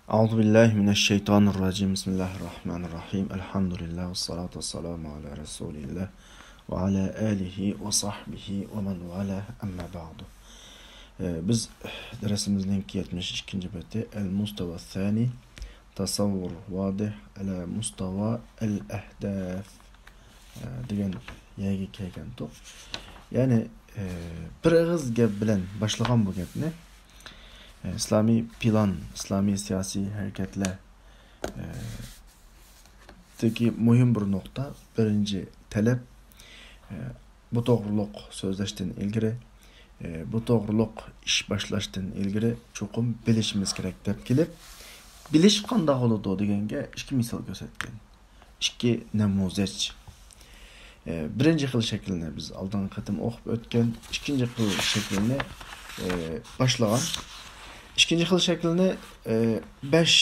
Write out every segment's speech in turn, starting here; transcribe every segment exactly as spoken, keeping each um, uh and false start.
أعوذ بالله من الشيطان الرجيم. بسم الله الرحمن الرحيم. الحمد لله والصلاة والسلام على رسول الله وعلى آله وصحبه ومن والاه. أما بعد. ئى، بىز دەرسىمىزنىڭ يەتمىش ئىككىنچى بېتى، المستوى الثاني، تصور واضح على مستوى الأهداف، ئە، دېگەن يەرگە كەلگەنتۇق. يەنى، ئە، بىر ئېغىز گەپ بىلەن باشلىغان بۇ گەپنى. ئە، ئىسلامىي پىلان، ئىسلامىي سىياسىي ھەرىكەتلەر، ئە، دىكى مۇھىم بىر نۇقتا، بىرىنچى تەلەپ، ئە، بۇ توغرۇلۇق سۆزلەشتىن ئىلگىرى، ئە، بۇ توغرۇلۇق ئىش باشلاشتىن ئىلگىرى چوقۇم بىلىشىمىز كېرەك دەپ كېلىپ، بىلىش قانداق بولىدۇ دېگەنگە ئىككى مىسال كۆرسەتكەن. ئىككى نەمۇزەج. ئە، بىرىنچى خىل شەكىلنى بىز ئالدىنقى قېتىم ئوقۇپ ئۆتكەن، ئىككىنچى خىل شەكىلنى، ئە، باشلىغان. ئىككىنچى خىل شەكىلنى، ئە، بەش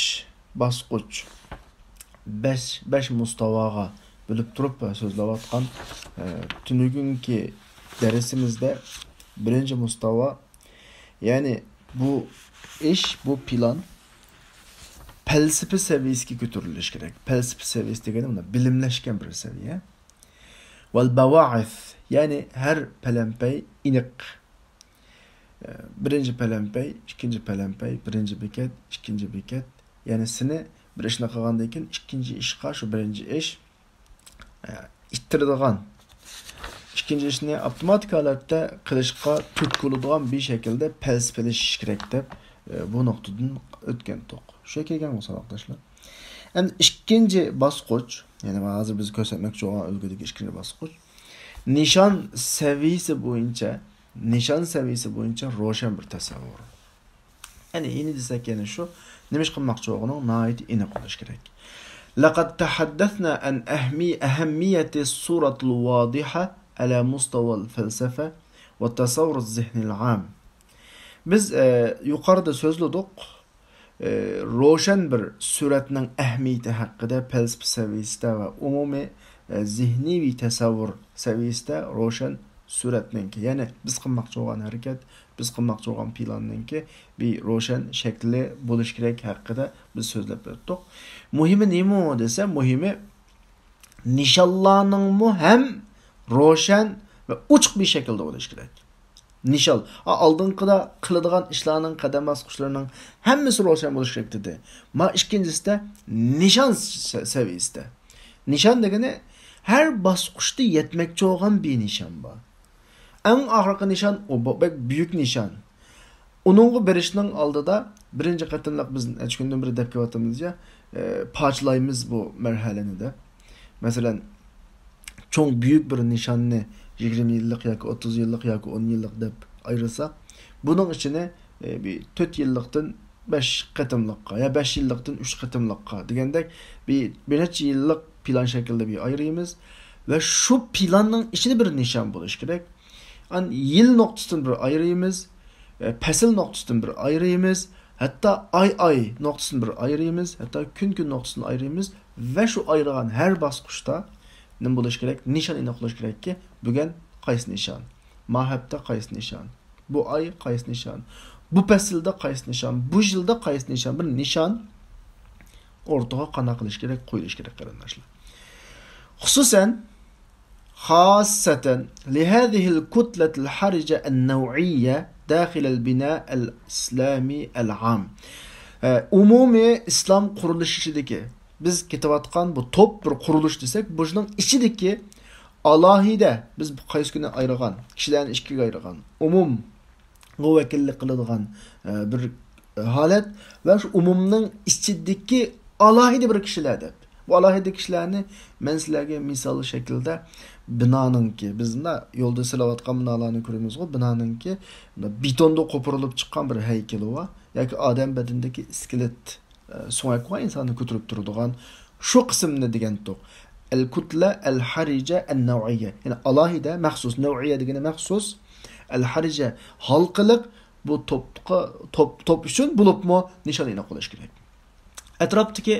باسقۇچ، بەش، بەش مۇستاۋاغا بۆلۈپ تۇرۇپ سۆزلەۋاتقان، ئە، تۈنۈگۈنكى دەرسىمىزدە بىرىنچى مۇستاۋا، يەنى بۇ ئىش، بۇ پىلان پەلسەپە سەۋىيەسىگە كۆتۈرۈلۈشى كېرەك. پەلسەپە سەۋىيەسى دېگەن مۇنداق بىلىملەشكەن بىر سەۋىيە. ۋەل بەۋائىس، يەنى ھەر پەلەمپەي ئېنىق. ئە، بىرىنچى پەلەمپەي، ئىككىنچى پەلەمپەي، بىرىنچى بېكەت، ئىككىنچى بېكەت. يەنى سېنى بىر ئىشنى قىلغاندىن كېيىن ئىككىنچى ئىشقا شۇ بىرىنچى ئىش، ئە، ئىتتىرىدىغان، ئىككىنچى ئىشنى ئاپتوماتىك ھالەتتە قىلىشقا تۈرتكە بولىدىغان بىر شەكىلدە پەلسەپىلىشىش كېرەك دەپ، ئە، بۇ نۇقتىدىن ئۆتكەنتۇق. شۇ كەلگەن بولسا، ساۋاقداشلار. ئەمدى ئىككىنچى باسقۇچ، يەنى ھازىر بىز كۆرسەتمەكچى بولغان ئۈلگىدىكى ئىككىنچى باسقۇچ، نىشان سەۋىيەسى بويىچە، نىشان سەۋىيەسى بويىچە روشەن بىر تەسەۋۋۇر. يەنى، يەنە دېسەك، يەنە شۇ، نېمە ئىش قىلماقچى بولغىنىڭ ناھايىتى ئېنىق بولۇشى كېرەك. لەقەد تەھەددەسنا ئەن ئەھمىيەتى سۇرەتىل ۋادىھە ئەلا مۇستەۋەل فەلسەفە ۋە تەسەۋۋۇر زېھنىل ئام. بىز، ئە، يۇقىرىدا سۆزلىدۇق، ئە، روشەن بىر سۈرەتنىڭ ئەھمىيىتى ھەققىدە پەلسەپە سەۋىيەسىدە ۋە ئومۇمىي، ئە، زېھنىي تەسەۋۋۇر سەۋىيەسىدە روشەن سۈرەتنىڭكى، يەنى بىز قىلماقچى بولغان ھەرىكەت، بىز قىلماقچى بولغان پىلاننىڭكى بىر روشەن شەكلى بولۇشى كېرەك ھەققىدە بىز سۆزلەپ ئۆتتۇق. مۇھىمى نېمە دېسە، مۇھىمى نىشانلارنىڭمۇ ھەم روشەن ۋە ئوچۇق بىر شەكىلدە بولۇشى كېرەك. نىشان، ئا، ئالدىنقىدا قىلىدىغان ئىشلارنىڭ قەدەم باسقۇچلىرىنىڭ ھەممىسى روشەن بولۇشى كېرەك دېدى. ما ئىككىنچىسىدە نىشان سە-، سەۋىيەسىدە. نىشان دېگىنى ھەر باسقۇچتا يەتمەكچى بولغان بىر نىشان بار. ئەڭ ئاخىرقى نىشان، ئۇ بۇ بەك بۈيۈك نىشان. ئۇنىڭغا بېرىشنىڭ ئالدىدا بىرىنچى قېتىملىق، بىز نەچچە كۈندىن بېرى دەپ كېلىۋاتىمىز يا، ئە، پارچىلايمىز بۇ مەرھەلىنى دەپ. مەسىلەن، چوڭ بۈيۈك بىر نىشاننى يىگىرمە يىللىق ياكى ئوتتۇز يىللىق ياكى ئون يىللىق دەپ ئايرىساق، بۇنىڭ ئىچىنى، ئە، بىر تۆت يىللىقتىن بەش قېتىملىققا يا بەش يىللىقتىن ئۈچ قېتىملىققا دېگەندەك بىر، بىر نەچچە يىللىق پىلان شەكلىدە بىر ئايرىيمىز ۋە شۇ پىلاننىڭ ئىچىدە بىر نىشان بولۇشى كېرەك. ئان يىل نۇقتىسىدىن بىر ئايرىيمىز، ئە، پەسىل نۇقتىسىدىن بىر ئايرىيمىز، ھەتتا ئاي، ئاي نۇقتىسىدىن بىر ئايرىيمىز، ھەتتا كۈن، كۈن نۇقتىسىدىن ئايرىيمىز ۋە شۇ ئايرىغان ھەر باسقۇچتا نېمە بولۇشى كېرەك؟ نىشان ئېنىق بولۇشى كېرەككى، بۈگۈن قايسى نىشان؟ ما ھەپتە قايسى نىشان؟ بۇ ئاي قايسى نىشان؟ بۇ پەسىلدە قايسى نىشان؟ بۇ يىلدا قايسى نىشان؟ بىر نىشان ئورتىغا قانداق قىلىش كېرەك؟ قويۇلۇش كېرەك، قېرىنداشلار. خۇسۇسەن، خاسسەتەن، لىھازىھىل كۇتلەتىل ھارىجە ئەن نەۋئىيە داخىلەل بىنا ئەل ئىسلامى ئەل ئام. ئە، ئومۇمىي ئىسلام قۇرۇلۇشى ئىچىدىكى، بىز كېتىۋاتقان بۇ توپ بىر قۇرۇلۇش دېسەك، بۇنىڭ ئىچىدىكى ئالاھىدە، بىز بۇ قايسى كۈنى ئايرىغان، كىشىلەرنى ئىككىگە ئايرىغان، ئومۇمغا ۋەكىللىك قىلىدىغان، ئە، بىر ھالەت ۋە شۇ ئومۇمنىڭ ئىچىدىكى ئالاھىدە بىر كىشىلەر دەپ. بۇ ئالاھىدە كىشىلەرنى مەن سىلەرگە مىسال شەكلىدە بىنانىڭكى، بىز مۇندا يولدا سېلىۋاتقان بىنالارنى كۆرىمىزغۇ، بىنانىڭكى بېتوندا قوپۇرۇلۇپ چىققان بىر ھەيكىلى بار ياكى ئادەم بەدىنىدىكى ئىسكىلېت، ئە، سۆڭەك بار ئىنساننى كۆتۈرۈپ تۇرىدىغان شۇ قىسىمنى دېگەنتۇق. ئەل كۇتلە ئەل ھارىجە ئەن نەۋئىيە. يەنى ئالاھىدە، مەخسۇس. نەۋئىيە دېگىنى مەخسۇس. ئەل ھارىجە ھالقىلىق بۇ توپقا، توپ، توپ ئۈچۈن بولۇپمۇ نىشان ئېنىق بولۇشى كېرەك. ئەتراپتىكى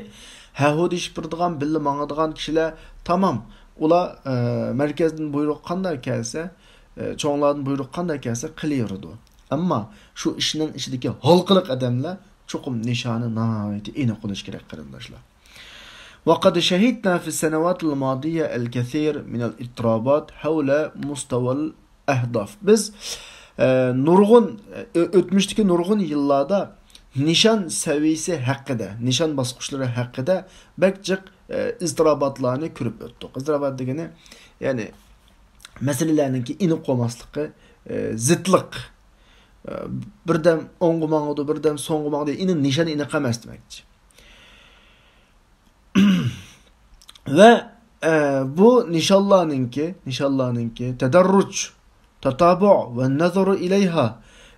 ھەھۇ دېيىشىپ بېرىدىغان، بىللە ماڭىدىغان كىشىلەر تامام. ئۇلار، ئە، مەركەزدىن بۇيرۇق قانداق كەلسە، ئە، چوڭلاردىن بۇيرۇق قانداق كەلسە قىلىۋېرىدۇ. ئەمما شۇ ئىشنىڭ ئىچىدىكى ھالقىلىق ئادەملەر چوقۇم نىشانى ناھايىتى ئېنىق بولۇشى كېرەك، قېرىنداشلار. وقد شهدنا في السنوات الماضية الكثير من الاضطرابات حول مستوى الأهداف. بىز، ئە، نۇرغۇن، ئۆ-، ئۆتمۈشتىكى نۇرغۇن يىللاردا نىشان سەۋىيىسى ھەققىدە، نىشان باسقۇچلىرى ھەققىدە بەك جىق، ئە، ئىزتىراپاتلارنى كۆرۈپ ئۆتتۇق. ئىزتىراپات دېگىنى، يەنى مەسىلىلەرنىڭكى ئېنىق بولماسلىقى، ئە، زىتلىق. ئە، بىردەم ئوڭغا ماڭىدۇ، بىردەم سوڭغا ماڭىدۇ، ئېنىق نىشان ئېنىق ئەمەس دېمەكچى. ۋە، ئە، بۇ نىشانلارنىڭكى، نىشانلارنىڭكى تەدەررۇج، تاتابۇ ۋە نەزەرۇ ئىلەيھا،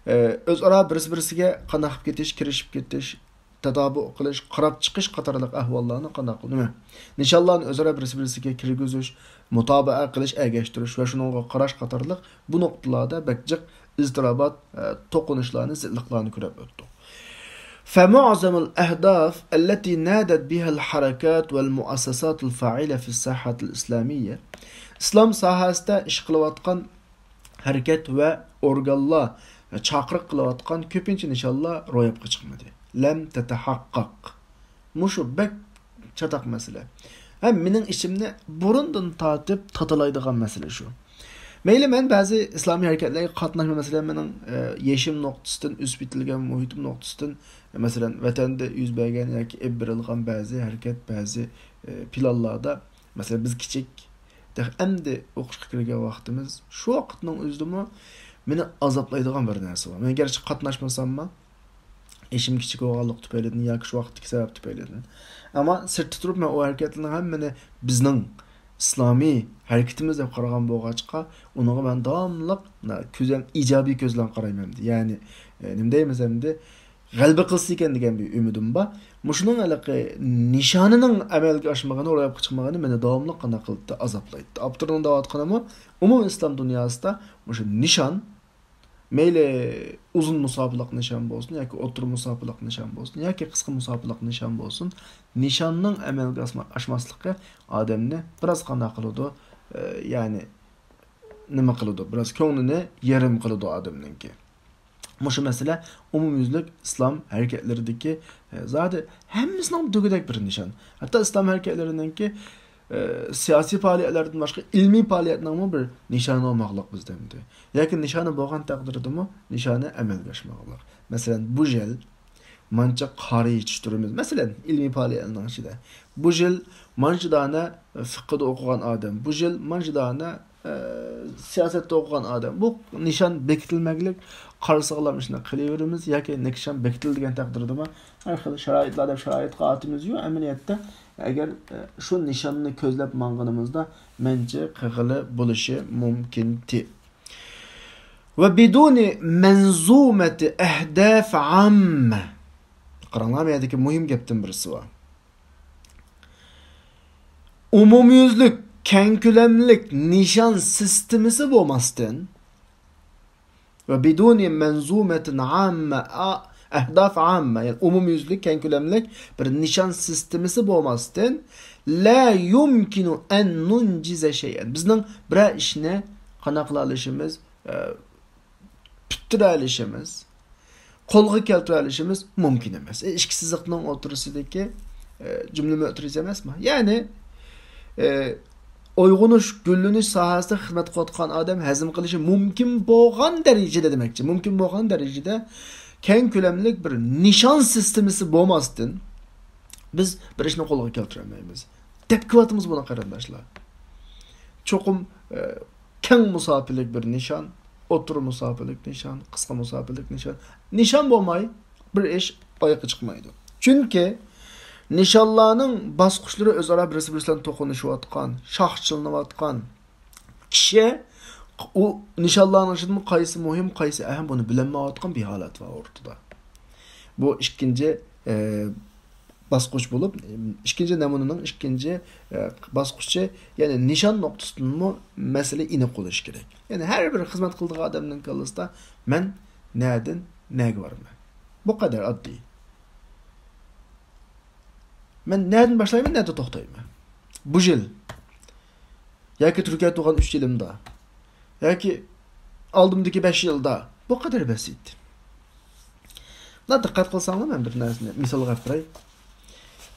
ئە، ئۆزئارا بىرسى-بىرسىگە قانداق قىلىپ كېتىش، كىرىشىپ كېتىش، تاتابۇ قىلىش، قاراپ چىقىش قاتارلىق ئەھۋاللارنى قانداق قىل-، نېمە؟ نىشانلارنى ئۆزئارا بىرسى-بىرسىگە كىرگۈزۈش، مۇتابىئە قىلىش، ئەگەشتۈرۈش ۋە شۇنىڭغا قاراش قاتارلىق بۇ نۇقتىلاردا بەك جىق ئىزتىراپات، ئە، توقۇنۇشلارنى، زىتلىقلارنى كۆرۈپ ئۆتتۇق. فمعظم الأهداف التي نادت بها الحركات والمؤسسات الفاعلة في الساحة الإسلامية، ئىسلام ساھەسىدە ئىش قىلىۋاتقان ھەرىكەت ۋە ئورگانلار چاقىرىق قىلىۋاتقان كۆپىنچە نىشانلار روياپقا چىقمىدى. لم تتحقق. مۇشۇ بەك چاتاق مەسىلە. ھەم مېنىڭ ئىچىمنى بۇرۇندىن تارتىپ تاتىلايدىغان مەسىلە شۇ. مەيلى، مەن بەزى ئىسلامىي ھەرىكەتلەرگە قاتناشماي، مەسىلەن، مېنىڭ، ئە، يېشىم نۇقتىسىدىن، ئۆسۈپ يېتىلگەن مۇھىتىم نۇقتىسىدىن، مەسىلەن، ۋەتەندە يۈز بەرگەن ياكى ئېلىپ بېرىلغان بەزى ھەرىكەت، بەزى، ئە، پىلانلاردا، مەسىلەن، بىز كىچىك، تېخى ئەمدى ئوقۇشقا كىرگەن ۋاقتىمىز، شۇ ۋاقىتنىڭ ئۆزىدىمۇ مېنى ئازابلايدىغان بىر نەرسە بار. مەن گەرچە قاتناشمىساممۇ، يېشىم كىچىك بولغانلىقى تۈپەيلىدىن ياكى شۇ ۋاقىتتىكى سەۋەب تۈپەيلىدىن. ئەمما سىرتتا تۇرۇپ مەن ئۇ ھەرىكەتلەرنىڭ ھەممىنى بىزنىڭ ئىسلامىي ھەرىكىتىمىز دەپ قارىغان بولغاچقا، ئۇنىڭغا مەن داۋاملىق كۆزەم، ئىجابىي كۆز بىلەن قارايمەن ئەمدى. يەنى، ئە، نېمە دەيمىز ئەمدى؟ غەلىبە قىلسا ئىكەن دېگەن بىر ئۈمىدىم بار. مۇشۇنىڭ ھېلىقى نىشانىنىڭ ئەمەلگە ئاشمىغىنى، روياپقا چىقمىغىنى مېنى داۋاملىق قانداق قىلدى؟ ئازابلايتتى. ئاپتورنىڭ دەۋاتقىنىمۇ ئومۇمىي ئىسلام دۇنياسىدا مۇشۇ نىشان، مەيلى ئۇزۇن مۇساپىلىق نىشان بولسۇن ياكى ئوتتۇرا مۇساپىلىق نىشان بولسۇن ياكى قىسقا مۇساپىلىق نىشان بولسۇن، نىشاننىڭ ئەمەلگە ئاسما-، ئاشماسلىقى ئادەمنى بىراز قانداق قىلىدۇ؟ ئە، يەنى نېمە قىلىدۇ؟ بىراز كۆڭلىنى يېرىم قىلىدۇ ئادەمنىڭكى. مۇشۇ مەسىلە ئومۇميۈزلۈك ئىسلام ھەرىكەتلىرىدىكى، ئە، زادى ھەممىسىنىڭ دېگۈدەك بىر نىشان. ھەتتا ئىسلام ھەرىكەتلىرىنىڭكى، ئە، سىياسىي پائالىيەتلەردىن باشقا ئىلمىي پائالىيەتنىڭمۇ بىر نىشانى بولماقلىق بىزدە ئەمدى. ياكى نىشانى بولغان تەقدىردىمۇ نىشانى ئەمەلگە ئاشمىغانلىق. مەسىلەن، بۇ يىل مانچە قارا يېتىشتۈرىمىز. مەسىلەن، ئىلمىي پائالىيەتلەرنىڭ ئىچىدە بۇ يىل مانچە دانە فىقىدا ئوقۇغان ئادەم، بۇ يىل مانچە دانە، ئە، سىياسەتتە ئوقۇغان ئادەم. بۇ نىشان بېكىتىلمەكلىك، قارىسىغىلا ئىشنى قىلىۋېرىمىز ياكى نىشان بېكىتىلدى دېگەن تەقدىردىمۇ ھەر خىل شارائىتلار دەپ شارائىتقا ئاتىمىز-يۇ، ئەمەلىيەتتە ئەگەر، ئە، شۇ نىشاننى كۆزلەپ ماڭغىنىمىزدا مەنچە قىلغىلى بولۇشى مۇمكىنتى. وبدون منظومة أهداف عامة. قاراڭلار، بۇ يەردىكى مۇھىم گەپتىن بىرسى بار. ئومۇميۈزلۈك، كەڭ كۆلەملىك نىشان سىستېمىسى بولماستىن، وبدون منظومة عامة، ئا-، أهداف عامة، يەنى ئومۇميۈزلۈك، كەڭ كۆلەملىك بىر نىشان سىستېمىسى بولماستىن، لا يمكن أن ننجز شيئا. بىزنىڭ بىرەر ئىشنى قانداق قىلالىشىمىز، ئە، پۈتتۈرەلىشىمىز، قولغا كەلتۈرەلىشىمىز مۇمكىن ئەمەس. ئە، ئىككى سىزىقنىڭ ئوتتۇرىسىدىكى، ئە، جۈملە مۆتىرىز ئەمەسمۇ؟ يەنى، ئە، ئويغىنىش، گۈللىنىش ساھەسىدە خىزمەت قىلىۋاتقان ئادەم ھەزىم قىلىشى مۇمكىن بولغان دەرىجىدە دېمەكچى. مۇمكىن بولغان دەرىجىدە كەڭ كۆلەملىك بىر نىشان سىستېمىسى بولماستىن، بىز بىر ئىشنى قولغا كەلتۈرەلمەيمىز. دەپ كېلىۋاتىمىز بۇنى، قېرىنداشلار. چوقۇم، ئە، كەڭ مۇساپىلىك بىر نىشان، ئوتتۇرا مۇساپىلىك نىشان، قىسقا مۇساپىلىك نىشان. نىشان بولماي بىر ئىش ئاياققا چىقمايدۇ. چۈنكى نىشانلارنىڭ باسقۇچلىرى ئۆزئارا بىرسى-بىرسى بىلەن توقۇنۇشۇۋاتقان، شاخچىلىنىۋاتقان كىشى ئۇ نىشانلارنىڭ ئىچىدىن قايسى مۇھىم، قايسى ئەھەم، بۇنى بىلەلمەيۋاتقان بىر ھالەت بار ئوتتۇرىدا. بۇ ئىككىنچى، ئە، باسقۇچ بولۇپ، ئىككىنچى نەمۇنىنىڭ ئىككىنچى، ئە، باسقۇچى، يەنى نىشان نۇقتىسىدىنمۇ مەسىلە ئېنىق بولۇشى كېرەك. يەنى ھەر بىر خىزمەت قىلىدىغان ئادەمنىڭ كاللىسىدا مەن نەدىن نەگە بارىمەن؟ بۇ قەدەر ئاددىي. مەن نەدىن باشلايمەن، نەدە توختايمەن؟ بۇ يىل ياكى تۈركىيەدە تۇرغان ئۈچ يىلىمدا ياكى ئالدىمدىكى بەش يىلدا، بۇ قەدەر بەسىت. دىققەت قىلساڭلار، مەن بىر نەرسىنى مىسالغا ئەپ بېرەي.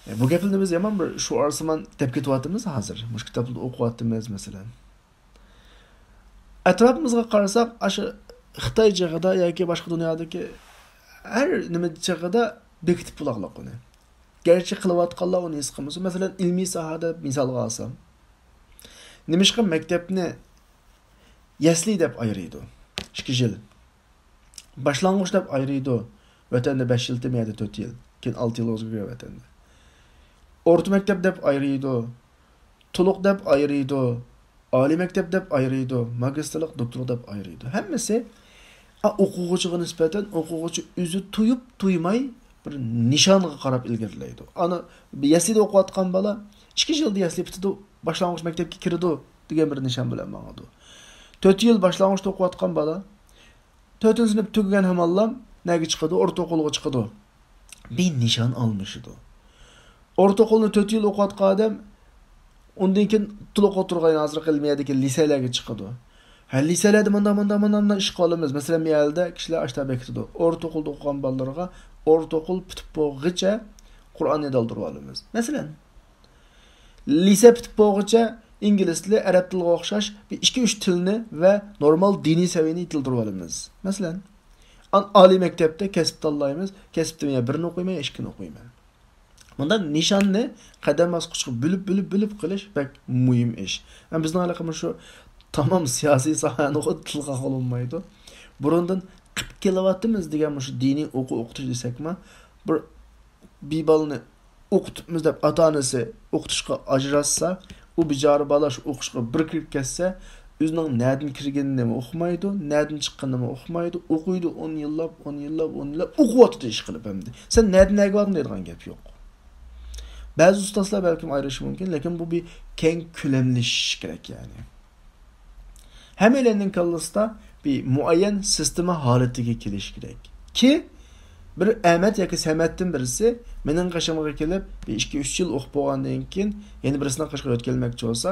ئە، بۇ گەپلىرىنى بىز يامان بىر شوئارسىمان دەپ كېتىۋاتىمىز ھازىر. مۇشۇ كىتابلاردا ئوقۇۋاتىمىز، مەسىلەن. ئەتراپىمىزغا قارىساق، ئاشۇ خىتاي چېغىدا ياكى باشقا دۇنيادىكى ھەر نېمە چېغىدا بېكىتىپ بولاقلىق ئۇنى. گەرچە قىلىۋاتقانلار ئۇنى ھېس قىلمىسا، مەسىلەن، ئىلمىي ساھەدە مىسالغا ئالسام، نېمىشقا مەكتەپنى يەسلى دەپ ئايرىيدۇ؟ ئىككى يىل. باشلانغۇچ دەپ ئايرىيدۇ. ۋەتەندە بەش يىل، مەيەردە تۆت يىل. كېيىن ئالتە يىل ئۆزگىرىدۇ ۋەتەندە. ئورتا مەكتەپ دەپ ئايرىيدۇ. تولۇق دەپ ئايرىيدۇ. ئالىي مەكتەپ دەپ ئايرىيدۇ. ماگىستىرلىق، دوكتورلۇق دەپ ئايرىيدۇ. ھەممىسى، ئا، ئوقۇغۇچىغا نىسبەتەن ئوقۇغۇچى ئۆزى تۇيۇپ تۇيماي بىر نىشانغا قاراپ ئىلگىرىلەيدۇ. ئانا يەسلىدە ئوقۇۋاتقان بالا ئىككى يىلدا يەسلى پۈتىدۇ، باشلانغۇچ مەكتەپكە كىرىدۇ دېگەن بىر نىشان بىلەن ماڭىدۇ. تۆت يىل باشلانغۇچتا ئوقۇۋاتقان بالا تۆتىنچى سىنىپ تۈگىگەن ھامانلا نەگە چىقىدۇ؟ ئورتا ئوقۇلغا چىقىدۇ. بىر نىشان ئالمىشىدۇ. ئورتا ئوقۇلنى تۆت يىل ئوقۇۋاتقان ئادەم ئۇندىن كېيىن تولۇق ئوتتۇرىغا، ھازىرقى ئىلمىيەدىكى لىسېلەرگە چىقىدۇ. ھە، لىسېلەردە مۇنداق، مۇنداق، مۇنداق، مۇنداق ئىش قىلىۋالىمىز. مەسىلەن، مەھەللىدە كىشىلەر ئاشتا بېكىتىدۇ. ئورتا ئوقۇلدا ئوقۇغان بالىلىرىغا ئورتا ئوقۇل پۈتۈپ بولغىچە قۇرئاننى دالدۇرۇۋالىمىز. مەسىلەن، لىسە پۈتۈپ بولغۇچە ئىنگلىز تىلى، ئەرەب تىلىغا ئوخشاش بىر ئىككى، ئۈچ تىلنى ۋە نورمال دىنىي سەۋىيەنى يېتىلدۈرۈۋالىمىز. مەسىلەن، ئان-، ئالىي مەكتەپتە كەسىپ تاللايمىز، كەسىپتىن يا بىرنى ئوقۇيمەن، يا ئىككىنى ئوقۇيمەن. بۇنداق نىشاننى قەدەم باسقۇچقا بۆلۈپ، بۆلۈپ، بۆلۈپ قىلىش بەك مۇھىم ئىش. ھەم بىزنىڭ ھېلىقى مۇشۇ تامام سىياسىي ساھەنىغۇ تىلغا ئالغىلى بولمايدۇ. بۇرۇندىن قىپ كېلىۋاتىمىز دېگەن مۇشۇ دىنىي ئوقۇ ئوقۇتۇش دېسەكمۇ، بىر بىر بالىنى ئوقۇتۇپمىز دەپ ئاتا-ئانىسى ئوقۇتۇشقا ئاجراشسا، ئۇ بىچارە بالا شۇ ئوقۇشقا بىر كىرىپ كەتسە، ئۆزىنىڭ نەدىن كىرگىنىنىمۇ ئۇقمايدۇ، نەدىن چىققىنىنىمۇ ئۇقمايدۇ، ئوقۇيدۇ ئون يىللاپ، ئون يىللاپ، ئون يىللاپ، ئوقۇۋاتىدۇ ئىشقىلىپ ئەمدى. سەن نەدىن نەگە باردىڭ دەيدىغان گەپ يوق. بەزى ئۇستازلار بەلكىم ئايرىشى مۇمكىن، لېكىن بۇ بىر كەڭ كۆلەملىشىش كېرەك يەنى. ھەممەيلەننىڭ كاللىسىدا بىر مۇئەييەن سىستېما ھالىتىگە كېلىش كېرەك. كى، بىر ئەمەت ياكى سەمەتتىن بىرسى مېنىڭ قېشىمغا كېلىپ، بىر ئىككى، ئۈچ يىل ئوقۇپ بولغاندىن كېيىن، يەنە بىرسىنىڭ قېشىغا ئۆتكەلمەكچى بولسا،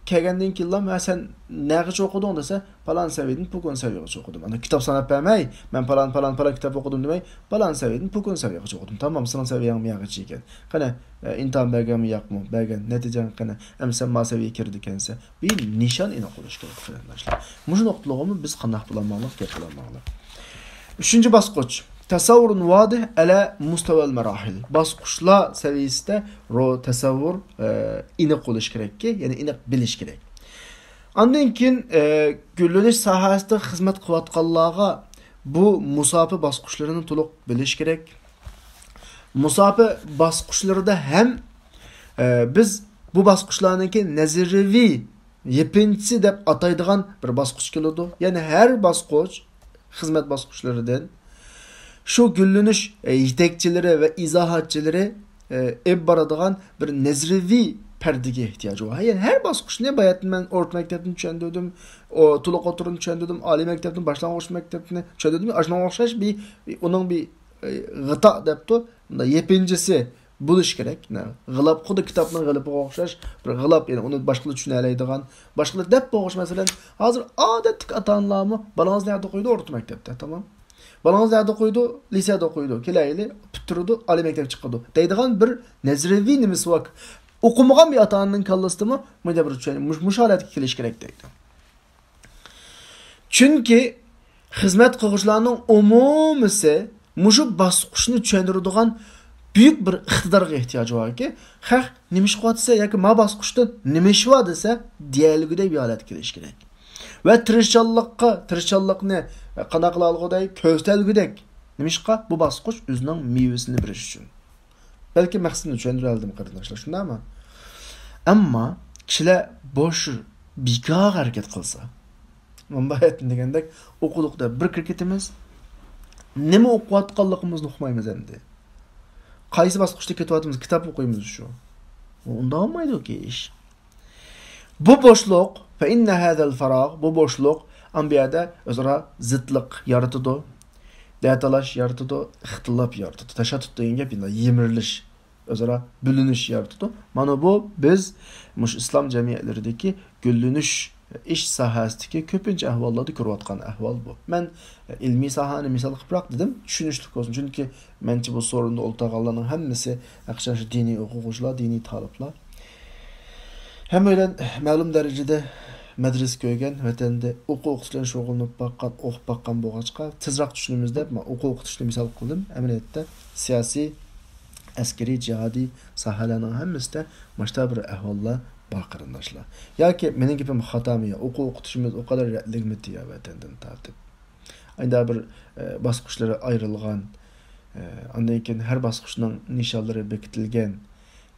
كەلگەندىن كېيىنلا، ھە، سەن نەگىچە ئوقۇدۇڭ دېسە، پالان سەۋىيەدىن پۇلان سەۋىيەگىچە ئوقۇدۇم. ئاندىن كىتاب ساناپ بەرمەي، مەن پالان، پالان، پالان كىتاب ئوقۇدۇم دېمەي، پالان سەۋىيەدىن پۇلان سەۋىيەگىچە ئوقۇدۇم. تامام، سېنىڭ سەۋىيەڭ مېياغىچە ئىكەن. قېنى، ئە، ئىمتىھان بەرگەنمۇ ياقمۇ؟ بەرگەن. نەتىجەڭ قېنى؟ ئەمدى سەن ما سەۋىيەگە كىردىكەنسەن. بىر نىشان ئېنىق بولۇشى كېرەك، قېرىنداشلار. مۇشۇ نۇقتىلىغىمۇ بىز قانداق بولالماڭلار، گەپ قىلالماڭلار. ئۈچىنچى باسقۇچ. تەسەۋۋۇرۇن ۋادىھ ئەلە مۇستەۋەل مەراھىل. باسقۇچلار سەۋىيەسىدە رو-، تەسەۋۋۇر، ئە، ئېنىق بولۇشى كېرەككى، يەنى ئېنىق بىلىش كېرەك. ئاندىن كېيىن، ئە، گۈللىنىش ساھەسىدە خىزمەت قىلىۋاتقانلارغا بۇ مۇساپە باسقۇچلىرىنى تولۇق بىلىش كېرەك. مۇساپە باسقۇچلىرىدا ھەم، ئە، بىز بۇ باسقۇچلارنىڭكى نەزەرىيەۋى يېپىنچىسى دەپ ئاتايدىغان بىر باسقۇچ كېلىدۇ. يەنى ھەر باسقۇچ خىزمەت باسقۇچلىرىدىن شۇ گۈللىنىش، ئە، يېتەكچىلىرى ۋە ئىزاھاتچىلىرى، ئە، ئېلىپ بارىدىغان بىر نەزەرىيەۋى پەردىگە ئېھتىياجى بار. يەنى ھەر باسقۇچنى باياتىن مەن ئورتا مەكتەپنى چۈشەندۈردۈم، ئو-، تولۇق ئوتتۇرىنى چۈشەندۈردۈم، ئالىي مەكتەپنى، باشلانغۇچ مەكتەپنى چۈشەندۈردۈم. ئاشۇنىڭغا ئوخشاش بىر، ئۇنىڭ بىر، ئە، غىتا دەپتۇ، مۇنداق يېپىنچىسى بولۇش كېرەك. نە، غىلاپ، خۇددى كىتابنىڭ غىلىپىغا ئوخشاش بىر غىلاپ، يەنى ئۇنى باشقىلار چۈشىنەلەيدىغان، باشقىلار دەپ بولغۇچ، مەسىلەن، ھازىر ئادەتتىكى ئاتا-ئانىلارمۇ بالىڭىز نەدە ئوقۇيدۇ؟ ئورتا مەكتەپتە، تامام. بالىڭىز نەدە ئوقۇيدۇ؟ لىسېدا ئوقۇيدۇ. كېلەيلى، پۈتتۈرىدۇ، ئالىي مەكتەپكە چىقىدۇ دەيدىغان بىر نەزەرىيەۋى نېمىسى بار. ئوقۇمىغان بىر ئاتا-ئانىنىڭ كاللىسىدىمۇ مۇنداق بىر چۈشەن-، مۇش-، مۇشۇ ھالەتكە كېلىش كېرەك دەيدۇ. چۈنكى خىزمەت قىلغۇچىلارنىڭ ئومۇمىسى مۇشۇ باسقۇچنى چۈشەندۈرىدىغان بۈيۈك بىر ئىقتىدارغا ئېھتىياجى باركى، خەق نېمە ئىش قىلىۋاتىسە ياكى ما باسقۇچتا نېمە ئىش بار دېسە، دېيەلىگۈدەك بىر ھالەتكە كېلىشى كېرەك. ۋە تىرىشچانلىققا، تىرىشچانلىقنى قانداق قىلالىغۇدەك، كۆرسىتەلىگۈدەك. نېمىشقا؟ بۇ باسقۇچ ئۆزىنىڭ مېۋىسىنى بېرىش ئۈچۈن. بەلكى مەقسىتىنى چۈشەندۈرەلىدىم، قېرىنداشلار، شۇنداقمۇ؟ ئەمما كىشىلەر بوش، بىكارغا ھەرىكەت قىلسا، مەن باياتىن دېگەندەك، ئوقۇدۇق دەپ بىر كىرىپ كېتىمىز. نېمە ئوقۇۋاتقانلىقىمىزنى ئۇقمايمىز ئەمدى. قايسى باسقۇچتا كېتىۋاتىمىز، كىتاب ئوقۇيمىز شۇ. ئۇنداق بولمايدۇكى ئىش. بۇ بوشلۇق، فإن هذا الفراغ، بۇ بوشلۇق، ئەمدى بۇ يەردە ئۆزئارا زىتلىق يارىتىدۇ، دەتالاش يارىتىدۇ، ئىختىلاپ يارىتىدۇ. تەشەتتۇت دېگەن گەپ يەنە يېمىرىلىش، ئۆزئارا بۆلۈنۈش يارىتىدۇ. مانا بۇ بىز مۇشۇ ئىسلام جەمئىيەتلىرىدىكى گۈللىنىش، ئىش ساھەسىدىكى كۆپىنچە ئەھۋاللاردا كۆرۈۋاتقان ئەھۋال بۇ. مەن ئىلمىي ساھەنى مىسال قىلىپراق دېدىم، چۈشىنىشلىك بولسۇن. چۈنكى مەنچە بۇ سورۇندا ئولتۇرغانلارنىڭ ھەممىسى ھەقىقەتەن شۇ دىنىي ئوقۇغۇچىلار، دىنىي تالىپلار. ھەممەيلەن مەلۇم دەرىجىدە مەدرىسە كۆرگەن، ۋەتەندە ئوقۇ-ئوقۇتۇش بىلەن شۇغۇللىنىپ باققان، ئوقۇپ باققان بولغاچقا، تېزراق چۈشىنىمىز دەپ مەن ئوقۇ-ئوقۇتۇشنى مىسال قىلدىم. ئەمەلىيەتتە سىياسىي، ئەسكىرىي، جىھادىي ساھەلەرنىڭ ھەممىسىدە مۇشۇنداق بىر ئەھۋاللار بار، قېرىنداشلار. ياكى مېنىڭ گېپىم خاتامۇ يا؟ ئوقۇ-ئوقۇتۇشىمىز ئۇ قەدەر رەتلىگمىتى يا ۋەتەندىن تارتىپ؟ ئايدا بىر، ئە، باسقۇچلىرى ئايرىلغان، ئە، ئاندىن كېيىن ھەر باسقۇچنىڭ نىشانلىرى بېكىتىلگەن،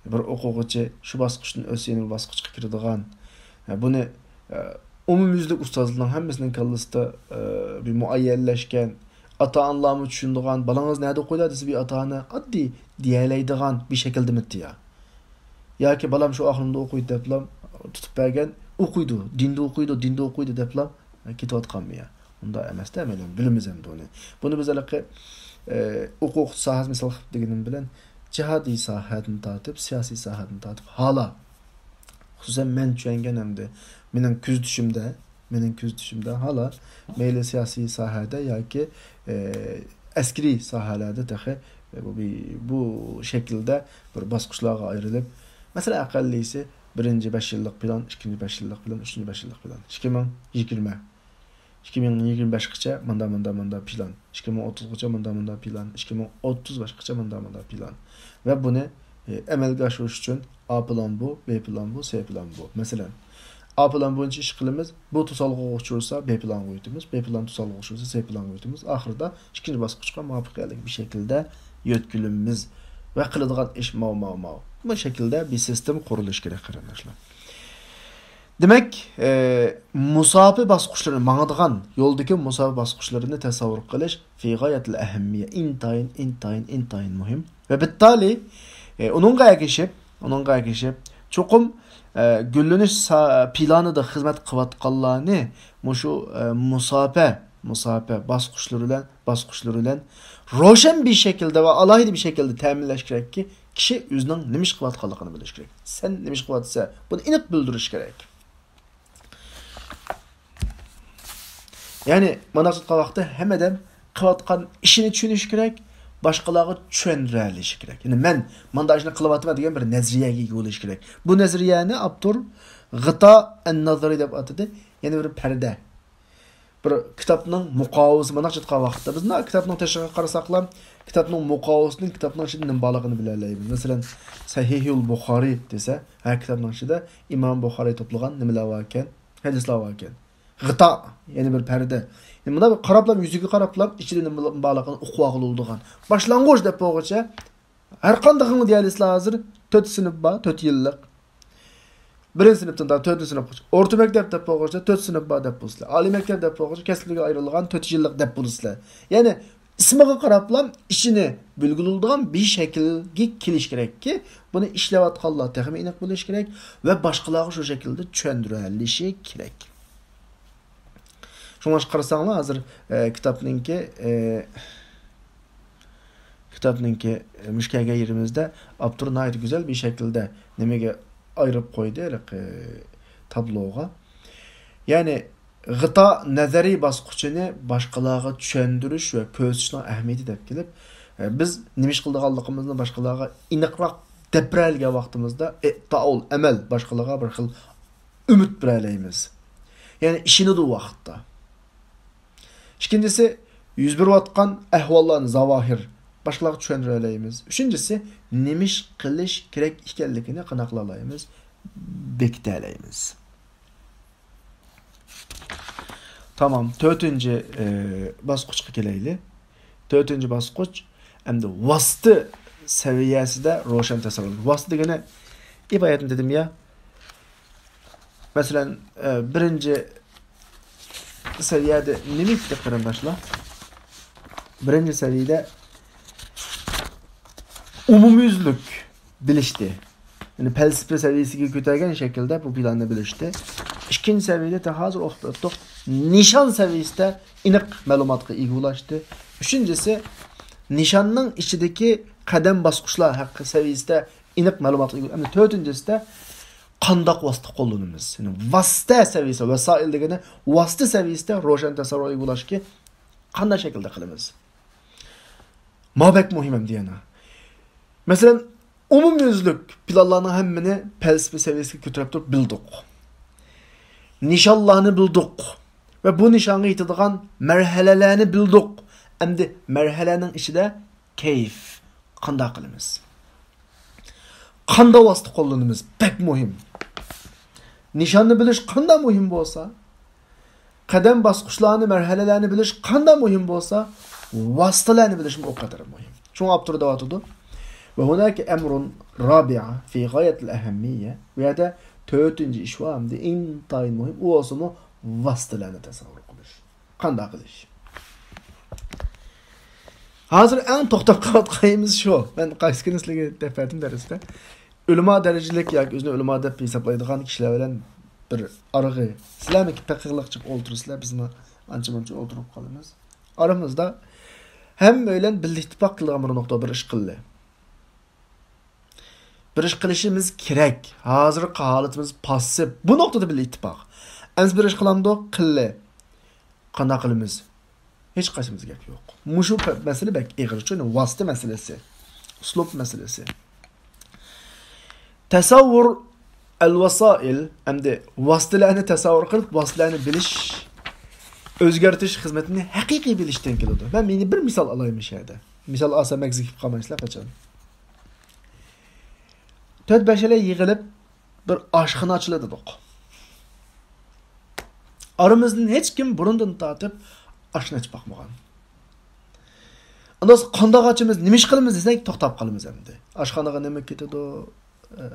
بىر ئوقۇغۇچى شۇ باسقۇچتىن ئۆتسە يەنە بىر باسقۇچقا كىرىدىغان، ئە، بۇنى، ئە، ئومۇميۈزلۈك ئۇستازلارنىڭ ھەممىسىنىڭ كاللىسىدا، ئە، بىر مۇئەييەنلەشكەن، ئاتا-ئانىلارمۇ چۈشىنىدىغان، «بالاڭىز نەدە ئوقۇيدۇ؟» دېسە، بىر ئاتا-ئانا ئاددىي دېيەلەيدىغان بىر شەكىلدىمىتى يا؟ ياكى «بالام شۇ ئاخۇنۇمدا ئوقۇيدۇ» دەپلا تۇتۇپ بەرگەن، «ئوقۇيدۇ، دىندا ئوقۇيدۇ، دىندا ئوقۇيدۇ» دەپلا كېتىۋاتقانمۇ يا؟ ئۇنداق ئەمەستە، ئەمەلىيەتتە بىلىمىز ئەمدى ئۇنى. بۇنى بىز ھېلىقى، ئە، ئوقۇ-ئوقۇتۇش ساھەسى مىسال قىلىپ دېگىنىم بىلەن، جىھادىي ساھەدىن تارتىپ، سىياسىي ساھەدىن تارتىپ، ھالا، خۇسۇسەن مەن چۈشەنگەن ئەمدى، مېنىڭ كۆزىتىشىمدە، مېنىڭ كۆزىتىشىمدە ھالا، مەيلى سىياسىي ساھەدە ياكى، ئە، ئەسكىرىي ساھەلەردە تېخى، ئە، بۇ، بۇ شەكىلدە بىر باسقۇچلارغا ئايرىلىپ، مەسىلەن، ئەقەللىيسى بىرىنچى بەش يىللىق پىلان، ئىككىنچى بەش يىللىق پىلان، ئۈچىنچى بەش يىللىق پىلان، ئىككى مىڭ يىگىرمە، ئىككى مىڭ يىگىرمە بەشقىچە ماندا، ماندا، ماندا پىلان، ئىككى مىڭ ئوتتۇزغىچە ماندا، ماندا پىلان، ئىككى مىڭ ئوتتۇز باشقىچە ماندا، ماندا پىلان. ۋە بۇنى، ئە، ئەمەلگە ئاشۇرۇش ئۈچۈن، ئا پىلان بۇ، بې پىلان بۇ، سې پىلان بۇ. مەسىلەن، ئا پىلان بويىچە ئىش قىلىمىز، بۇ توسالغۇغا ئۇچرىسا، بې پىلانغا ئۆتىمىز، بې پىلان توسالغۇغا ئۇچرىسا، سې پىلانغا ئۆتىمىز. ئاخىرىدا ئىككىنچى باسقۇچقا مۇۋەپپەقىيەتلىك بىر شەكىلدە يۆتكىلىمىز ۋە قىلىدىغان ئىش ماۋ، ماۋ، ماۋ. بۇ شەكىلدە بىر سىستېما قۇرۇلۇشى كېرەك، قېرىنداشلار. دېمەك، ئە، مۇساپە باسقۇچلىرى، ماڭىدىغان يولدىكى مۇساپە باسقۇچلىرىنى تەسەۋۋۇر قىلىش في غاية الأهمية، ئىنتايىن، ئىنتايىن، ئىنتايىن مۇھىم. ۋە بىتتالى، ئە، ئۇنىڭغا ئەگىشىپ، ئۇنىڭغا ئەگىشىپ، چوقۇم، ئە، گۈللىنىش سا-، پىلانىدا خىزمەت قىلىۋاتقانلارنى مۇشۇ، ئە، مۇساپە، مۇساپە باسقۇچلىرى بىلەن، باسقۇچلىرى بىلەن روشەن بىر شەكىلدە ۋە ئالاھىدە بىر شەكىلدە تەمىنلەش كېرەككى، كىشى ئۆزىنىڭ نېمە ئىش قىلىۋاتقانلىقىنى بىلىشى كېرەك. سەن نېمە ئىش قىلىۋاتىسەن، بۇنى ئېنىق بىلدۈرۈش كېرەك. يەنى، مانا شۇنداق ۋاقىتتا ھەممە ئادەم قىلىۋاتقان ئىشىنى چۈشىنىشى كېرەك، باشقىلارغا چۈشەندۈرەلىشى كېرەك. يەنى، مەن مانا ئىشنى قىلىۋاتىمەن دېگەن بىر نەزەرىيەگە ئىگە بولۇشى كېرەك. بۇ نەزەرىيەنى ئاپتور غىتا ئەن-نازىرى دەپ ئاتىدى. يەنى بىر پەردە. بىر كىتابنىڭ مۇقاۋىسى، مانا شۇنداق ۋاقىتتا بىز مانا كىتابنىڭ تېشىغا قارىساقلا، كىتابنىڭ مۇقاۋىسىدىن كىتابنىڭ ئىچىدە نېمە بارلىقىنى بىلەلەيمىز. مەسىلەن، سەھىھۇل بۇخارى دېسە، ھە، كىتابنىڭ ئىچىدە ئىمام بۇخارى توپلىغان نېمىلەر باركەن؟ ھەدىسلەر باركەن. غىتا، يەنى بىر پەردە. يەنى مۇنداق بىر قاراپلا، يۈزىگە قاراپلا، ئىچىدە نېمە بارلىقىنى ئۇقۇۋالغىلى بولىدىغان. باشلانغۇچ دەپ بولغۇچە، ھەر قاندىقىڭ دېيەلىسىلەر ھازىر، تۆت سىنىپ بار، تۆت يىللىق. بىرىنچى سىنىپتىن تارتىپ تۆتىنچى سىنىپقىچە. ئورتا مەكتەپ دەپ بولغۇچە تۆت سىنىپ بار دەپ بولىسىلەر. ئالىي مەكتەپ دەپ بولغۇچە كەسىپلەرگە ئايرىلغان تۆت يىللىق دەپ بولىسىلەر. يەنى ئىسمىغا قاراپلا ئىچىنى بىلگىلى بولىدىغان بىر شەكىلگە كېلىش كېرەككى، بۇنى ئىشلەۋاتقانلار تېخىمۇ ئېنىق بىلىشى كېرەك ۋە باشقىلارغا شۇ شەكىلدە چۈشەندۈرەلىشى كېرەك. شۇڭلاشقا قارىساڭلار، ھازىر، ئە، كىتابنىڭكى، ئە، كىتابنىڭكى، ئە، مۇشۇ كەلگەن يېرىمىزدە ئاپتور ناھايىتى گۈزەل بىر شەكىلدە نېمىگە ئايرىپ قويدى، ھېلىقى تابلوغا. يەنى، غىتا نەزەرىي باسقۇچىنى باشقىلارغا چۈشەندۈرۈش ۋە كۆرسىتىشنىڭ ئەھمىيىتى دەپ كېلىپ، ئە، بىز نېمە ئىش قىلىدىغانلىقىمىزنى باشقىلارغا ئېنىقراق دەپ بېرەلىگەن ۋاقتىمىزدا، ئىتائۇل ئەمەل، باشقىلارغا بىر خىل ئۈمىد بېرەلەيمىز. يەنى ئىشىنىدۇ ۋاقىتتا. ئىككىنچىسى، يۈز بېرىۋاتقان ئەھۋاللارنى زاۋاھىر باشقىلارغا چۈشەندۈرەلەيمىز. ئۈچىنچىسى، نېمە ئىش قىلىش كېرەك ئىكەنلىكىنى قانداق قىلالايمىز؟ بېكىتەلەيمىز. تامام، تۆتىنچى، ئى، باسقۇچقا كېلەيلى. تۆتىنچى باسقۇچ ئەمدى ۋاسىتە سەۋىيەسىدە روشەن تەسەۋۋۇر. ۋاسىتە دېگىنى ئىبارەتنى دېدىم يا. مەسىلەن، ئە، بىرىنچى سەۋىيەدە نېمە ئىدى، قېرىنداشلار؟ بىرىنچى سەۋىيەدە ئومۇميۈزلۈك بىلىشتى. يەنى پەلسەپە سەۋىيەسىگە كۆتەرگەن شەكىلدە بۇ پىلاننى بىلىشتى. ئىككىنچى سەۋىيەدە ھازىر ئوقۇپ ئۆتتۇق. نىشان سەۋىيەسىدە ئېنىق مەلۇماتقا ئىگە بولۇشتى. ئۈچىنچىسى، نىشاننىڭ ئىچىدىكى قەدەم باسقۇچلار ھەققى سەۋىيەسىدە ئېنىق مەلۇماتقا ئىگە. ئەمدى تۆتىنچىسىدە قانداق ۋاسىتە قوللىنىمىز؟ يەنى ۋاسىتە سەۋىيىسى، ۋەسائىل دېگىنى ۋاسىتە سەۋىيىسىدە روشەن تەسەۋۋۇرغا ئىگە بولۇشكى قانداق شەكىلدە قىلىمىز؟ ما بەك مۇھىم ئەمدى يەنە. مەسىلەن، ئومۇميۈزلۈك پىلانلارنىڭ ھەممىنى پەلسەپە سەۋىيەسىگە كۆتۈرۈپ تۇرۇپ بىلدۇق. نىشانلارنى بىلدۇق. ۋە بۇ نىشانغا يېتىدىغان مەرھەلىلەرنى بىلدۇق. ئەمدى مەرھەلەنىڭ ئىچىدە كەيپ، قانداق قىلىمىز؟ قانداق ۋاسىتە قوللىنىمىز؟ بەك مۇھىم. نىشاننى بىلىش قانداق مۇھىم بولسا، قەدەم باسقۇچلارنى، مەرھەلىلەرنى بىلىش قانداق مۇھىم بولسا، ۋاسىتىلەرنى بىلىشمۇ ئۇ قەدەر مۇھىم. شۇڭا ئاپتور دەۋاتىدۇ، «وهناك أمر رابع في غاية الأهمية»، بۇ يەردە تۆتىنچى ئىش بار، ئەمدى ئىنتايىن مۇھىم، ئۇ بولسىمۇ ۋاسىتىلەرنى تەسەۋۋۇر قىلىش. قانداق قىلىش؟ ھازىر ئەڭ توختاپ قالىدىغان يېرىمىز شۇ. مەن قايسى كۈنى سىلەرگە دەپ بەردىم دەرستە. ئۆلىما دەرىجىلىك ياكى ئۆزىنى ئۆلىما دەپ ھېسابلايدىغان كىشىلەر بىلەن بىر ئارىغى، سىلەرمۇ پەقىرلىقچە ئولتۇرىسىلەر، بىزمۇ ئانچە-مۇنچە ئولتۇرۇپ قالىمىز. ئارىمىزدا ھەممە بىلەن بىللە ئىتتىپاق قىلىدىغان بىر نۇقتا، بىر ئىش قىلدى. بىر ئىش قىلىشىمىز كېرەك. ھازىرقى ھالىتىمىز پاسسىپ. بۇ نۇقتىدا بىللە ئىتتىپاق. ئەمىسە بىر ئىش قىلامدۇق؟ قىلدى. قانداق قىلىمىز؟ ھېچقايسىمىزدا گەپ يوق. مۇشۇ پە-، مەسىلە بەك ئېغىر، چۈنكى ۋاسىتە مەسىلىسى، ئۇسلۇب مەسىلىسى. تەسەۋۋۇر ئەل ۋاسائىل، ئەمدى ۋاسىتىلەرنى تەسەۋۋۇر قىلىپ، ۋاسىتىلەرنى بىلىش، ئۆزگەرتىش خىزمىتىنى ھەقىقىي بىلىشتىن كېلىدۇ. مەن يەنە بىر مىسال ئالايمەن شۇ يەردە. مىسال ئالسام مەگزىپ قالمايسىلەر قاچان. تۆت-بەشەيلەن يىغىلىپ، بىر ئاشخانا ئاچىلى دېدۇق. ئارىمىزدىن ھېچكىم بۇرۇندىن تارتىپ ئاشخانا ئېچىپ باقمىغان. ئۇندا قانداق ئاچىمىز، نېمە ئىش قىلىمىز دېسەك، توختاپ قالىمىز ئەمدى. ئاشخانىغا نېمە كېتىدۇ، ئە،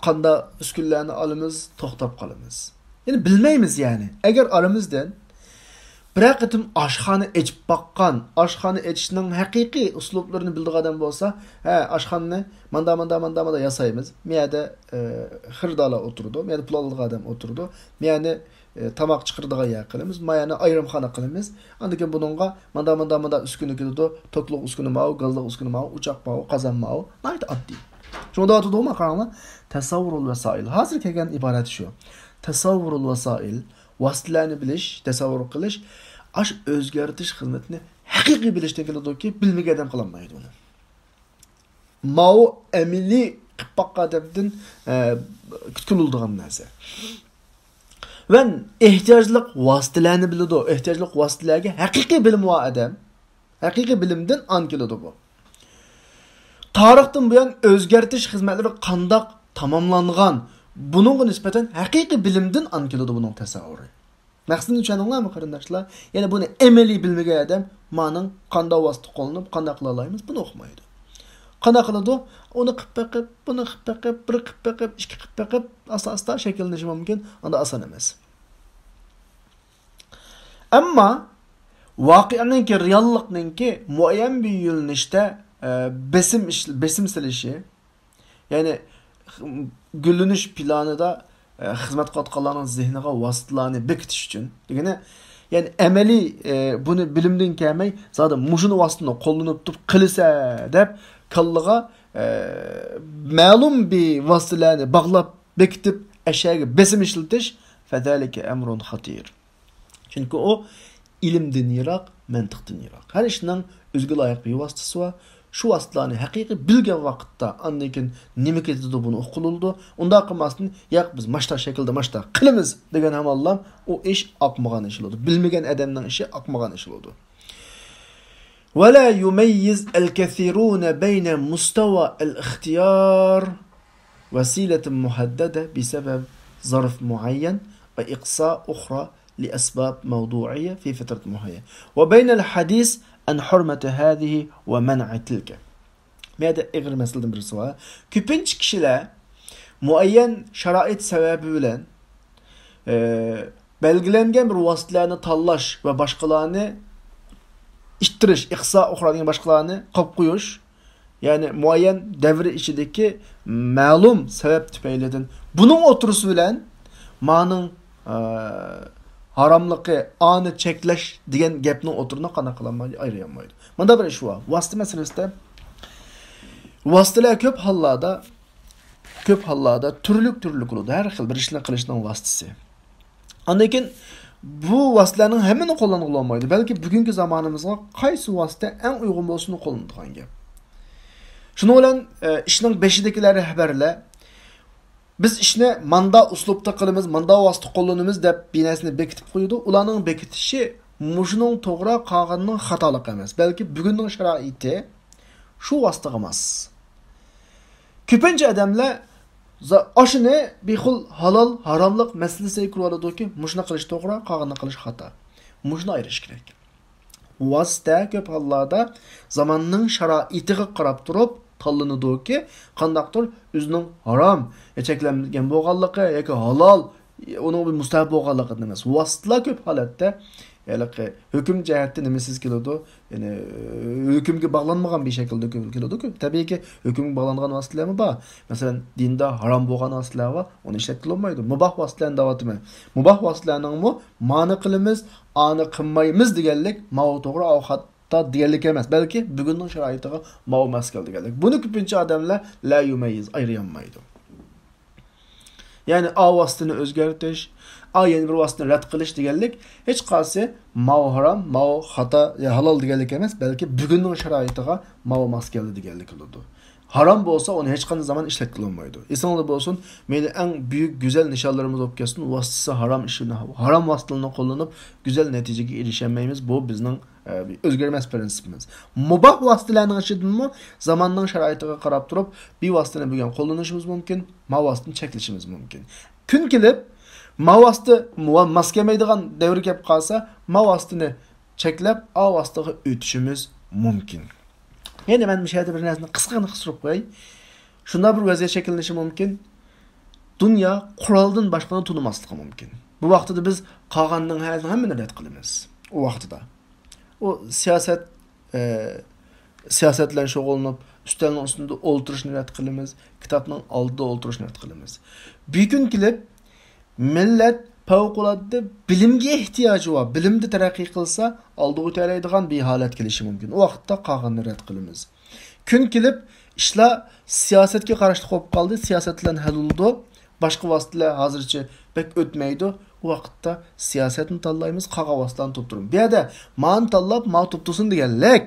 قانداق ئۈسكۈنىلەرنى ئالىمىز، توختاپ قالىمىز. يەنى بىلمەيمىز يەنى. ئەگەر ئارىمىزدىن بىرەر قېتىم ئاشخانا ئېچىپ باققان، ئاشخانا ئېچىشنىڭ ھەقىقىي ئۇسلۇبلىرىنى بىلىدىغان ئادەم بولسا، ھە، ئاشخانىنى ماندا، ماندا، ماندا، ماندا ياسايمىز. مۇ يەردە، ئە، خېرىدارلار ئولتۇرىدۇ، مۇ يەردە پۇل ئالىدىغان ئادەم ئولتۇرىدۇ، مۇ يەرنى، ئە، تاماق چىقىرىدىغان يەر قىلىمىز، مۇ يەرنى ئايرىمخانا قىلىمىز. ئاندىن كېيىن بۇنىڭغا ماندا، ماندا، ماندا ئۈسكۈنە كېلىدۇ، توكلۇق ئۈسكۈنە ماۋۇ، گازلىق ئۈسكۈنە ماۋۇ، ئوچاق ماۋۇ، قازان ماۋۇ. ناھايىتى ئاددىي. شۇڭا دەۋاتىدۇ، قاراڭلار، تەسەۋۋۇرۇل ۋەسائىل. ھازىر كەلگەن ئىبارەت شۇ. تەسەۋۋۇرۇل ۋەسائىل. ۋاسىتىلەرنى بىلىش، تەسەۋۋۇر قىلىش، ئاش ئۆزگەرتىش خىزمىتىنى ھەقىقىي بىلىشتىن كېلىدۇكى، بىلمىگەن ئادەم قىلالمايدۇ ئۇنى. ماۋۇ ئەمەلىي قىلىپ باققان ئادەمدىن، ئە، كۈتكىلى بولىدىغان نەرسە. ۋە ئېھتىياجلىق ۋاسىتىلەرنى بىلىدۇ. ئېھتىياجلىق ۋاسىتىلەرگە ھەقىقىي بىلىم بار ئادەم. ھەقىقىي بىلىمدىن ئان كېلىدۇ بۇ. تارىختىن بۇيان ئۆزگەرتىش خىزمەتلىرى قانداق تاماملانغان، بۇنىڭغا نىسبەتەن ھەقىقىي بىلىمدىن ئان كېلىدۇ بۇنىڭ تەسەۋۋۇرى. مەقسىتىنى چۈشەندىڭلارمۇ، قېرىنداشلار؟ يەنى بۇنى ئەمەلىي بىلمىگەن ئادەم مانىڭ قانداق ۋاسىتە قوللىنىپ، قانداق قىلالايمىز، بۇنى ئۇقمايدۇ. قانداق قىلىدۇ؟ ئۇنى قىلىپ بېقىپ، بۇنى قىلىپ بېقىپ، بىر قىلىپ بېقىپ، ئىككى قىلىپ بېقىپ، ئاستا-ئاستا شەكىللىنىشى مۇمكىن، ئاندا ئاسان ئەمەس. ئەمما ۋەقەنىڭكى، رېئاللىقنىڭكى مۇئەييەن بىر يۆنىلىشتە، ئە، بېسىم ئىش-، بېسىم سېلىشى، يەنى گۈللىنىش پىلانىدا، ئە، خىزمەت قىلىۋاتقانلارنىڭ زېھنىغا ۋاسىتىلەرنى بېكىتىش ئۈچۈن دېگىنى، يەنى ئەمەلىي، ئە، بۇنى بىلىمدىن كەلمەي، زادى مۇشۇنى ۋاسىتىنى قوللىنىپ تۇرۇپ قىلىسە دەپ كاللىغا، ئە، مەلۇم بىر ۋاسىتىلەرنى باغلاپ، بېكىتىپ، ئەشەگە بېسىم ئىشلىتىش، فَذَلِكَ أَمْرٌ خَطِيرٌ. چۈنكى ئۇ ئىلىمدىن يىراق، مەنتىقتىن يىراق. ھەر ئىشنىڭ ئۆزىگە لايىق بىر ۋاسىتىسى بار. شۇ ۋاسىتىلەرنى ھەقىقىي بىلگەن ۋاقىتتا، ئاندىن كېيىن نېمە كېتىدۇ، بۇنى ئۇققىلى بولىدۇ. ئۇنداق قىلماستىن، ياق، بىز ماشتا شەكىلدە ماشتا قىلىمىز دېگەن ھامانلا ئۇ ئىش ئاقمىغان ئىش بولىدۇ. بىلمىگەن ئادەمنىڭ ئىشى ئاقمىغان ئىش بولىدۇ. ولا يميز الكثيرون بين مستوى الاختيار وسيلة محددة بسبب ظرف معين وإقصاء أخرى لأسباب موضوعية في فترة معينة وبين الحديث عن حرمة هذه ومنع تلك. مەدە ئېغىر مەسىلىدىن بىرسى بار. كۆپىنچە كىشىلەر مۇئەييەن شارائىت سەۋەبى بىلەن، ئە، بەلگىلەنگەن بىر ۋاسىتىلەرنى تاللاش ۋە باشقىلارنى ئىتتىرىش، ئىقسا ئۇخرا دېگەن باشقىلارنى قاپ قويۇش، يەنى مۇئەييەن دەۋر ئىچىدىكى مەلۇم سەۋەب تۈپەيلىدىن بۇنىڭ ئوتتۇرىسى بىلەن مانىڭ، ئە، ھاراملىقى، ئانى چەكلەش دېگەن گەپنىڭ ئوتتۇرىنى قانداق قىلالمايدۇ، ئايرىيالمايدۇ. مۇنداق بىر ئىش بار. ۋاسىتە مەسىلىسىدە ۋاسىتىلەر كۆپ ھاللاردا كۆپ ھاللاردا تۈرلۈك-تۈرلۈك بولىدۇ، ھەر خىل بىر ئىشنى قىلىشنىڭ ۋاسىتىسى. ئاندىن كېيىن بۇ ۋاسىتىلەرنىڭ ھەممىنى قوللانغىلى بولمايدۇ، بەلكى بۈگۈنكى زامانىمىزغا قايسى ۋاسىتە ئەڭ ئۇيغۇن بولسا، شۇنى قوللىنىدىغان گەپ. شۇنىڭ بىلەن، ئە، ئىشنىڭ بېشىدىكىلەر، رەھبەرلەر، بىز ئىشنى ماندا ئۇسلۇبتا قىلىمىز، ماندا ۋاسىتە قوللىنىمىز دەپ بىر نەرسىنى بېكىتىپ قويىدۇ. ئۇلارنىڭ بېكىتىشى مۇشۇنىڭ توغرا، قالغىنىنىڭ خاتالىق ئەمەس، بەلكى بۈگۈننىڭ شارائىتى شۇ ۋاسىتىغا ماس. كۆپىنچە ئادەملەر زا-، ئاشۇنى بىر خىل ھالال، ھاراملىق مەسىلىسىگە كىرىۋالىدۇكى، مۇشۇنى قىلىش توغرا، قالغىنىنى قىلىش خاتا. مۇشۇنى ئايرىش كېرەك. ۋاسىتە كۆپ ھاللاردا زاماننىڭ شارائىتىغا قاراپ تۇرۇپ تاللىنىدۇكى، قانداقتۇر ئۆزىنىڭ ھارام، يا چەكلەنگەن بولغانلىقى ياكى ھالال، ئۇنىڭ بىر مۇستەھەب بولغانلىقىدىن ئەمەس. ۋاسىتىلار كۆپ ھالەتتە ھېلىقى ھۆكۈم جەھەتتە نېمىسىز كېلىدۇ؟ يەنى، ھۆكۈمگە باغلانمىغان بىر شەكىلدە كېلىدۇكى. تەبىئىيكى، ھۆكۈمگە باغلانغان ۋاسىتىلەرمۇ بار. مەسىلەن، دىندا ھارام بولغان ۋاسىتىلەر بار، ئۇنى ئىشلەتكىلى بولمايدۇ. مۇباھ ۋاسىتىلەرنى دەۋاتىمەن. مۇباھ ۋاسىتىلەرنىڭمۇ مانى قىلىمىز، ئانى قىلمايمىز دېگەنلىك، ماۋۇ توغرا، ئاۋۇ خاتا دېگەنلىك ئەمەس، بەلكى بۈگۈننىڭ شارائىتىغا ماۋۇ ماس كەلدى دېگەنلىك. بۇنى كۆپىنچە ئادەملەر لا يۇمەييىز، ئايرىيالمايدۇ. يەنى ئا ۋاسىتىنى ئۆزگەرتىش، ئا يەنە بىر ۋاسىتىنى رەت قىلىش دېگەنلىك، ھېچقايسى ماۋۇ ھارام، ماۋۇ خاتا، يا ھالال دېگەنلىك ئەمەس، بەلكى بۈگۈننىڭ شارائىتىغا ماۋۇ ماس كەلدى دېگەنلىك بولىدۇ. ھارام بولسا، ئۇنى ھېچقانداق زامان ئىشلەتكىلى بولمايدۇ. ئېسىڭلاردا بولسۇن، مەيلى ئەڭ بۈيۈك، گۈزەل نىشانلىرىمىز بولۇپ كەتسۇن، ۋاسىتىسى ھارام ئىشنى، ھارام ۋاسىتىلەرنى قوللىنىپ، گۈزەل نەتىجىگە ئېرىشەلمەيمىز. بۇ بىزنىڭ، ئە، ئۆزگەرمەس پىرىنسىپىمىز. مۇباھ ۋاسىتىلەرنىڭ ئىچىدىنمۇ زاماننىڭ شارائىتىغا قاراپ تۇرۇپ، بىر ۋاسىتىنى بۈگۈن قوللىنىشىمىز مۇمكىن، ما ۋاسىتىنى چەكلىشىمىز مۇمكىن. كۈن كېلىپ، ما ۋاسىتە مۇ-، ماس كەلمەيدىغان دەۋر كېلىپ قالسا، ما ۋاسىتىنى چەكلەپ، ئا ۋاسىتىغا ئۆتۈشىمىز مۇمكىن. يەنى مەن مۇشۇ يەردە بىر نەرسىنى قىسقىغىنە قىستۇرۇپ قوياي. شۇنداق بىر ۋەزىيەت شەكىللىنىشى مۇمكىن. دۇنيا قورالدىن باشقىنى تونۇماسلىقى مۇمكىن. بۇ ۋاقتىدا بىز قالغاننىڭ ھە-، ھەممىنى رەت قىلىمىز. ئۇ ۋاقتىدا. ئۇ سىياسەت، ئە، سىياسەت بىلەن شۇغۇللىنىپ، ئۈستەلنىڭ ئۈستىدە ئولتۇرۇشنى رەت قىلىمىز، كىتابنىڭ ئالدىدا ئولتۇرۇشنى رەت قىلىمىز. بىر كۈن كېلىپ، مىللەت پەۋقۇلئاددە بىلىمگە ئېھتىياجى بار، بىلىمدە تەرەققىي قىلسا، ئالدىغا ئۆتەلەيدىغان بىر ھالەت كېلىشى مۇمكىن. ئۇ ۋاقىتتا قالغاننى رەت قىلىمىز. كۈن كېلىپ، ئىشلار سىياسەتكە قاراشلىق بولۇپ قالدى، سىياسەت بىلەن ھەل بولىدۇ. باشقا ۋاسىتىلەر ھازىرچە بەك ئۆتمەيدۇ. ئۇ ۋاقىتتا سىياسەتنى تاللايمىز، قالغان ۋاسىتىلەرنى توپتۇرىمىز. بۇ يەردە مانى تاللاپ، ماۋۇ توپتۇرسۇن دېگەنلىك،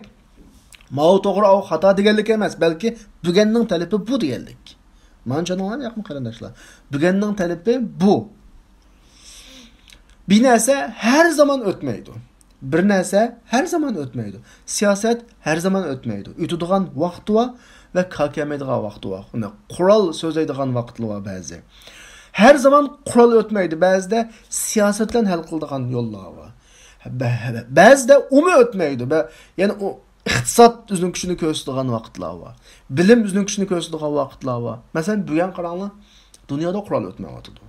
ماۋۇ توغرا، ئاۋۇ خاتا دېگەنلىك ئەمەس، بەلكى بۈگۈننىڭ تەلىپى بۇ دېگەنلىك. مانا چۈشەندىڭلارمۇ ياقمۇ قېرىنداشلار؟ بۈگۈننىڭ تەلىپى بۇ. بىر نەرسە ھەر زامان ئۆتمەيدۇ. بىر نەرسە ھەر زامان ئۆتمەيدۇ. سىياسەت ھەر زامان ئۆتمەيدۇ. ئۆتىدىغان ۋاقتى بار ۋە كار كەلمەيدىغان ۋاقتى بار. ئۇنى قورال سۆزلەيدىغان ۋاقىتلار بار بەزى. ھەر زامان قورال ئۆتمەيدۇ. بەزىدە سىياسەت بىلەن ھەل قىلىدىغان يوللار بار. بە-، بەزىدە ئۇمۇ ئۆتمەيدۇ. بە-، يەنى ئۇ ئىقتىساد ئۆزىنىڭ كۈچىنى كۆرسىتىدىغان ۋاقىتلار بار. بىلىم ئۆزىنىڭ كۈچىنى كۆرسىتىدىغان ۋاقىتلار بار. مەسىلەن، بۈگۈن قاراڭلار، دۇنيادا قورال ئۆتمەيۋاتىدۇ.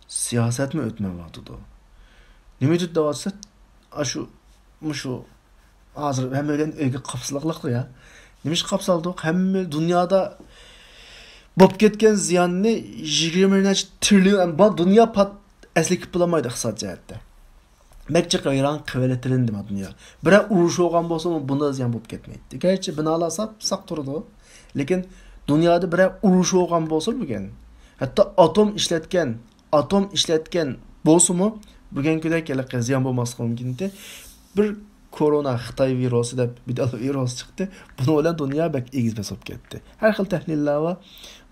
سىياسەتمۇ ئۆتمەيۋاتىدۇ. نېمە ئۆتۈپ دەۋاتسا، ئاشۇ، مۇشۇ، ھازىر ھەممەيلەن ئۆيگە قاپسىلىقلىقلا يا. نېمىشقا قاپسالدۇق؟ ھەممە دۇنيادا بولۇپ كەتكەن زىياننى يىگىرمە نەچچە تىرىليون، بۇ دۇنيا پات ئەسلىگە كېلىپ بولالمايدۇ ئىقتىساد جەھەتتە. بەك جىق ۋەيران قىلىۋېتىلدى ما دۇنيا. بىرەر ئۇرۇش بولغان بولسىمۇ، بۇنداق زىيان بولۇپ كەتمەيتتى. گەرچە بىنالار ساپ ساق تۇرىدۇ، لېكىن دۇنيادا بىرەر ئۇرۇش بولغان بولسا بۈگۈن، ھەتتا ئاتوم ئىشلەتكەن، ئاتوم ئىشلەتكەن بولسىمۇ، بۈگۈنكىدەك ھېلىقى زىيان بولماسلىقى مۇمكىن ئىدى. بىر كورونا خىتاي ۋىرۇسى دەپ بىر دانە ۋىرۇس چىقتى. بۇنىڭ بىلەن دۇنيا بەك ئېگىز-پەس بولۇپ كەتتى. ھەر خىل تەھلىللەر بار.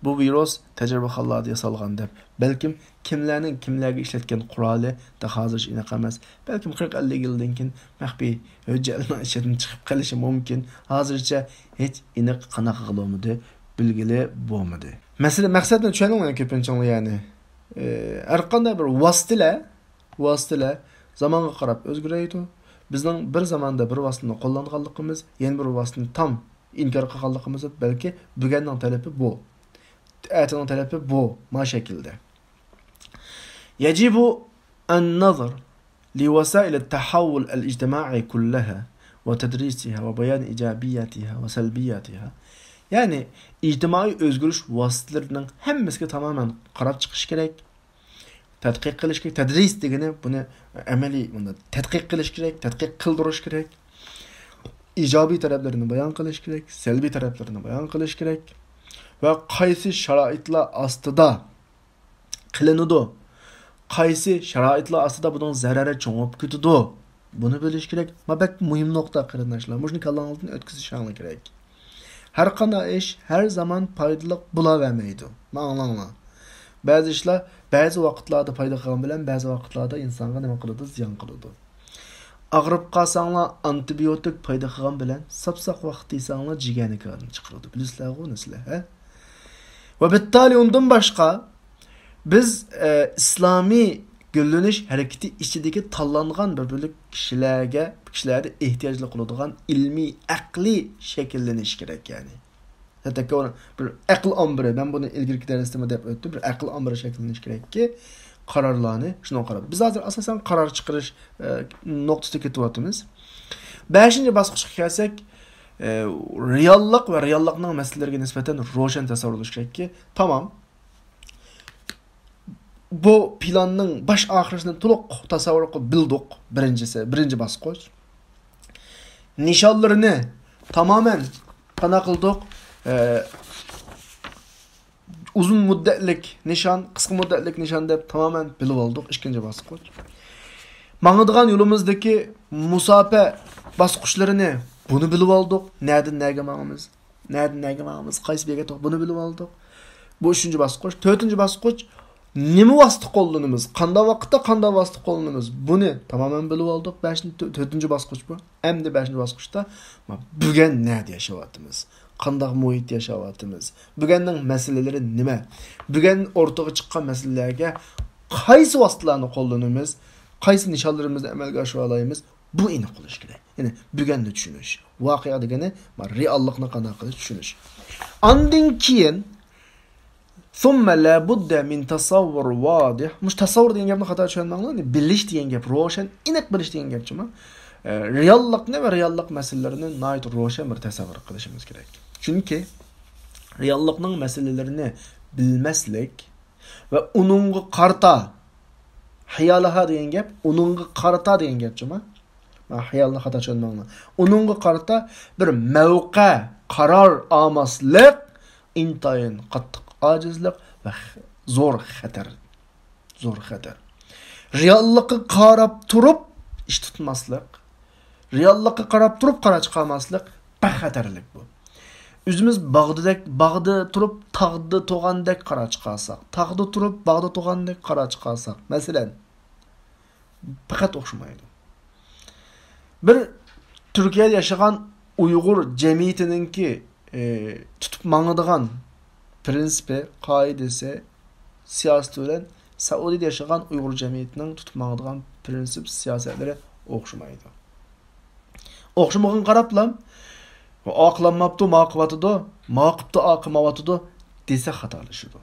بۇ ۋىرۇس تەجرىبىخانىلاردا ياسالغان دەپ. بەلكىم كىملەرنىڭ كىملەرگە ئىشلەتكەن قورالى تېخى ھازىرچە ئېنىق ئەمەس. بەلكىم قىرىق ئەللىك يىلدىن كېيىن مەخپىي ھۆججەتلەرنىڭ ئىچىدىن چىقىپ قېلىشى مۇمكىن. ھازىرچە ھېچ ئېنىق قانداق قىلىۋالمىدى، بىلگىلى بولمىدى. مەسىلە، مەقسەتنى چۈشەندىڭلارمۇ كۆپىنچىڭلار يەنى؟ ئە، ھەر قانداق بىر ۋاسىتىلەر، ۋاسىتىلەر زامانغا قاراپ ئۆزگىرەيدۇ. بىزنىڭ بىر زاماندا بىر ۋاسىتىنى قوللانغانلىقىمىز، يەنە بىر ۋاسىتىنى تام ئىنكار قىلغانلىقىمىز، بەلكى بۈگۈننىڭ تەلىپى بۇ، ئەتىنىڭ تەلىپى بۇ، ما شەكىلدە. يجب النظر لوسائل التحول الاجتماعي كلها وتدريسها وبيان إيجابياتها وسلبياتها. يەنى ئىجتىمائىي ئۆزگىرىش ۋاسىتىلىرىنىڭ ھەممىسىگە تامامەن قاراپ چىقىش كېرەك. تەتقىق قىلىش كېرەك. تەدرىس دېگىنى بۇنى ئەمەلىي، بۇنى تەتقىق قىلىش كېرەك، تەتقىق قىلدۇرۇش كېرەك. ئىجابىي تەرەپلىرىنى بايان قىلىش كېرەك، سەلبىي تەرەپلىرىنى بايان قىلىش كېرەك. ۋە قايسى شارائىتلار ئاستىدا قىلىنىدۇ؟ قايسى شارائىتلار ئاستىدا بۇنىڭ زەرەرى چوڭىيىپ كېتىدۇ؟ بۇنى بىلىش كېرەك. ما بەك مۇھىم نۇقتا، قېرىنداشلار. مۇشۇنى كاللاڭلاردىن ئۆتكۈزۈشۈڭلار كېرەك. ھەر قانداق ئىش ھەر زامان پايدىلىق بولاۋەرمەيدۇ. ماڭا ئاڭلاڭلار. بەزى ئىشلار بەزى ۋاقىتلاردا پايدا قىلغان بىلەن بەزى ۋاقىتلاردا ئىنسانغا نېمە قىلىدۇ؟ زىيان قىلىدۇ. ئاغرىپ قالساڭلار، ئانتىبىيوتىك پايدا قىلغان بىلەن ساپساق ۋاقىت يېسەڭلار، جىگەرنى كاردىن چىقىرىدۇ. بىلىسىلەرغۇ ئۇنى سىلەر، ھە؟ ۋە بىتتالى ئۇندىن باشقا، بىز، ئە، ئىسلامىي گۈللىنىش ھەرىكىتى ئىچىدىكى تاللانغان بىر بۆلەك كىشىلەرگە، كىشىلەردە ئېھتىياجلىق بولىدىغان ئىلمىي، ئەقلىي شەكىللىنىش كېرەك، يەنى. ھەتتاكى بىر ئەقىل ئامبىرى، مەن بۇنى ئىلگىرىكى دەرستىمۇ دەپ ئۆتتۈم، بىر ئەقىل ئامبىرى شەكىللىنىش كېرەككى، قارارلارنى شۇنىڭغا قاراپ. بىز ھازىر ئاساسەن قارار چىقىرىش، ئە، نۇقتىسىدا كېتىۋاتىمىز. بەشىنچى باسقۇچقا كەلسەك، ئە، رېئاللىق ۋە رېئاللىقنىڭ مەسىلىلىرىگە نىسبەتەن روشەن تەسەۋۋۇر بولۇشى كېرەككى، تامام. بۇ پىلاننىڭ باش ئاخىرىنى تولۇق تەسەۋۋۇر قىلىپ بىلدۇق. بىرىنچىسى، بىرىنچى باسقۇچ. نىشانلىرىنى تامامەن قانداق قىلدۇق؟ ئە، ئۇزۇن مۇددەتلىك نىشان، قىسقا مۇددەتلىك نىشان دەپ تامامەن بىلىۋالدۇق. ئىككىنچى باسقۇچ. ماڭىدىغان يولىمىزدىكى مۇساپە باسقۇچلىرىنى، بۇنى بىلىۋالدۇق. نەدىن نەگە ماڭىمىز؟ نەدىن نەگە ماڭىمىز؟ قايسى بېكەت؟ بۇنى بىلىۋالدۇق. بۇ ئۈچىنچى باسقۇچ. تۆتىنچى باسقۇچ، نېمە ۋاسىتە قوللىنىمىز؟ قانداق ۋاقىتتا قانداق ۋاسىتە قوللىنىمىز؟ بۇنى تامامەن بىلىۋالدۇق. بەشىنچى، تۆ-، تۆتىنچى باسقۇچ بۇ. ئەمدى بەشىنچى باسقۇچتا، ما، بۈگۈن نەدە ياشاۋاتىمىز؟ قانداق مۇھىتتا ياشاۋاتىمىز؟ بۈگۈننىڭ مەسىلىلىرى نېمە؟ بۈگۈن ئورتىغا چىققان مەسىلىلەرگە قايسى ۋاسىتىلەرنى قوللىنىمىز؟ قايسى نىشانلىرىمىزنى ئەمەلگە ئاشۇرالايمىز؟ بۇ ئېنىق بولۇشى كېرەك. يەنى بۈگۈننى چۈشىنىش. ۋەقە دېگىنى، ما، رېئاللىقنى قانداق قىلىش، چۈشىنىش. ئاندىن كېيىن، ثم لا بد من تصور واضح. مۇشۇ تەسەۋۋۇر دېگەن گەپنى خاتا چۈشەنمەڭلار. بىلىش دېگەن گەپ، روشەن، ئېنىق بىلىش دېگەن گەپ جۇما. ئە، رېئاللىقنى ۋە رېئاللىق مەسىلىلىرىنى ناھايىتى روشەن بىر تەسەۋۋۇر قىلىشىمىز كېرەك. چۈنكى رېئاللىقنىڭ مەسىلىلىرىنى بىلمەسلىك ۋە ئۇنىڭغا قارىتا، خىيالىھا دېگەن گەپ، ئۇنىڭغا قارىتا دېگەن گەپ جۇما. ما، خىيالنى خاتا چۈشەنمەڭلار. ئۇنىڭغا قارىتا بىر مەۋقە، قارار ئالماسلىق ئىنتايىن قاتتىق ئاجىزلىق ۋە خ-، زور خەتەر. زور خەتەر. رېئاللىققا قاراپ تۇرۇپ ئىش تۇتماسلىق، رېئاللىققا قاراپ تۇرۇپ قارار چىقارماسلىق بەك خەتەرلىك بۇ. ئۆزىمىز باغدىدەك، باغدا تۇرۇپ تاغدا تۇرغاندەك قارار چىقارساق، تاغدا تۇرۇپ باغدا تۇرغاندەك قارار چىقارساق، مەسىلەن، پەقەت ئوخشىمايدۇ. بىر تۈركىيەدە ياشىغان ئۇيغۇر جەمئىيىتىنىڭكى، ئى، تۇتۇپ ماڭىدىغان پرىنسىپى، قائىدىسى، سىياسىتى بىلەن سەئۇدىدە ياشىغان ئۇيغۇر جەمئىيىتىنىڭ تۇتۇپ ماڭىدىغان پرىنسىپ، سىياسەتلىرى ئوخشىمايدۇ. ئوخشىمىغىنىغا قاراپلا، ئا قىلالماپتۇ، ما قىلىۋاتىدۇ، ما قىپتۇ، ئا قىلمايۋاتىدۇ دېسە خاتالىشىدۇ.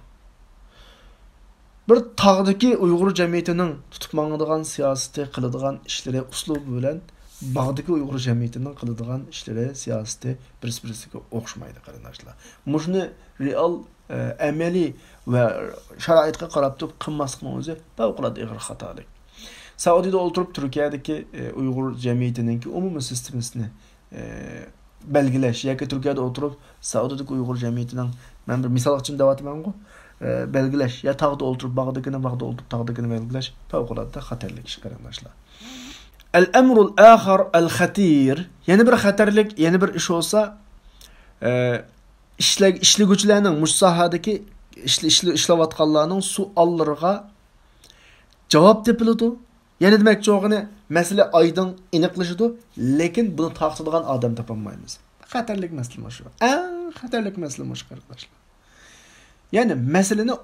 بىر تاغدىكى ئۇيغۇر جەمئىيىتىنىڭ تۇتۇپ ماڭىدىغان سىياسىتى، قىلىدىغان ئىشلىرى، ئۇسلۇبى بىلەن باغدىكى ئۇيغۇر جەمئىيىتىنىڭ قىلىدىغان ئىشلىرى، سىياسىتى بىرسى-بىرسىگە ئوخشىمايدۇ، قېرىنداشلار. مۇشۇنى رېئال، ئە، ئەمەلىي ۋە شارائىتقا قاراپ تۇرۇپ قىلماسلىقنىڭ ئۆزى پەۋقۇلئاددە ئېغىر خاتالىق. سەئۇدىدە ئولتۇرۇپ تۈركىيەدىكى، ئە، ئۇيغۇر جەمئىيىتىنىڭكى ئومۇمىي سىستېمىسىنى، ئە، بەلگىلەش ياكى تۈركىيەدە ئولتۇرۇپ سەئۇدىدىكى ئۇيغۇر جەمئىيىتىنىڭ، مەن بىر مىسال ئۈچۈن دەۋاتىمەنغۇ، ئە، بەلگىلەش، يا تاغدا ئولتۇرۇپ باغدىكىنى، باغدا ئولتۇرۇپ تاغدىكىنى بەلگىلەش پەۋقۇلئاددە خەتەرلىك ئىش، قېرىنداشلار. الأمر الآخر الخطير، يەنە بىر خەتەرلىك، يەنە بىر ئىش بولسا، ئە، ئىشلە-، ئىشلىگۈچىلەرنىڭ، مۇشۇ ساھەدىكى ئىشلە-، ئىشلە-، ئىشلەۋاتقانلارنىڭ سوئاللىرىغا جاۋاب تېپىلىدۇ. يەنە دېمەكچى بولغىنى، مەسىلە ئايدىڭ ئېنىقلىشىدۇ، لېكىن بۇنى تارقىتىدىغان ئادەم تاپالمايمىز. خەتەرلىك مەسىلە مۇشۇ. ئەڭ خەتەرلىك مەسىلە مۇشۇ، قېرىنداشلار. يەنى مەسىلىنى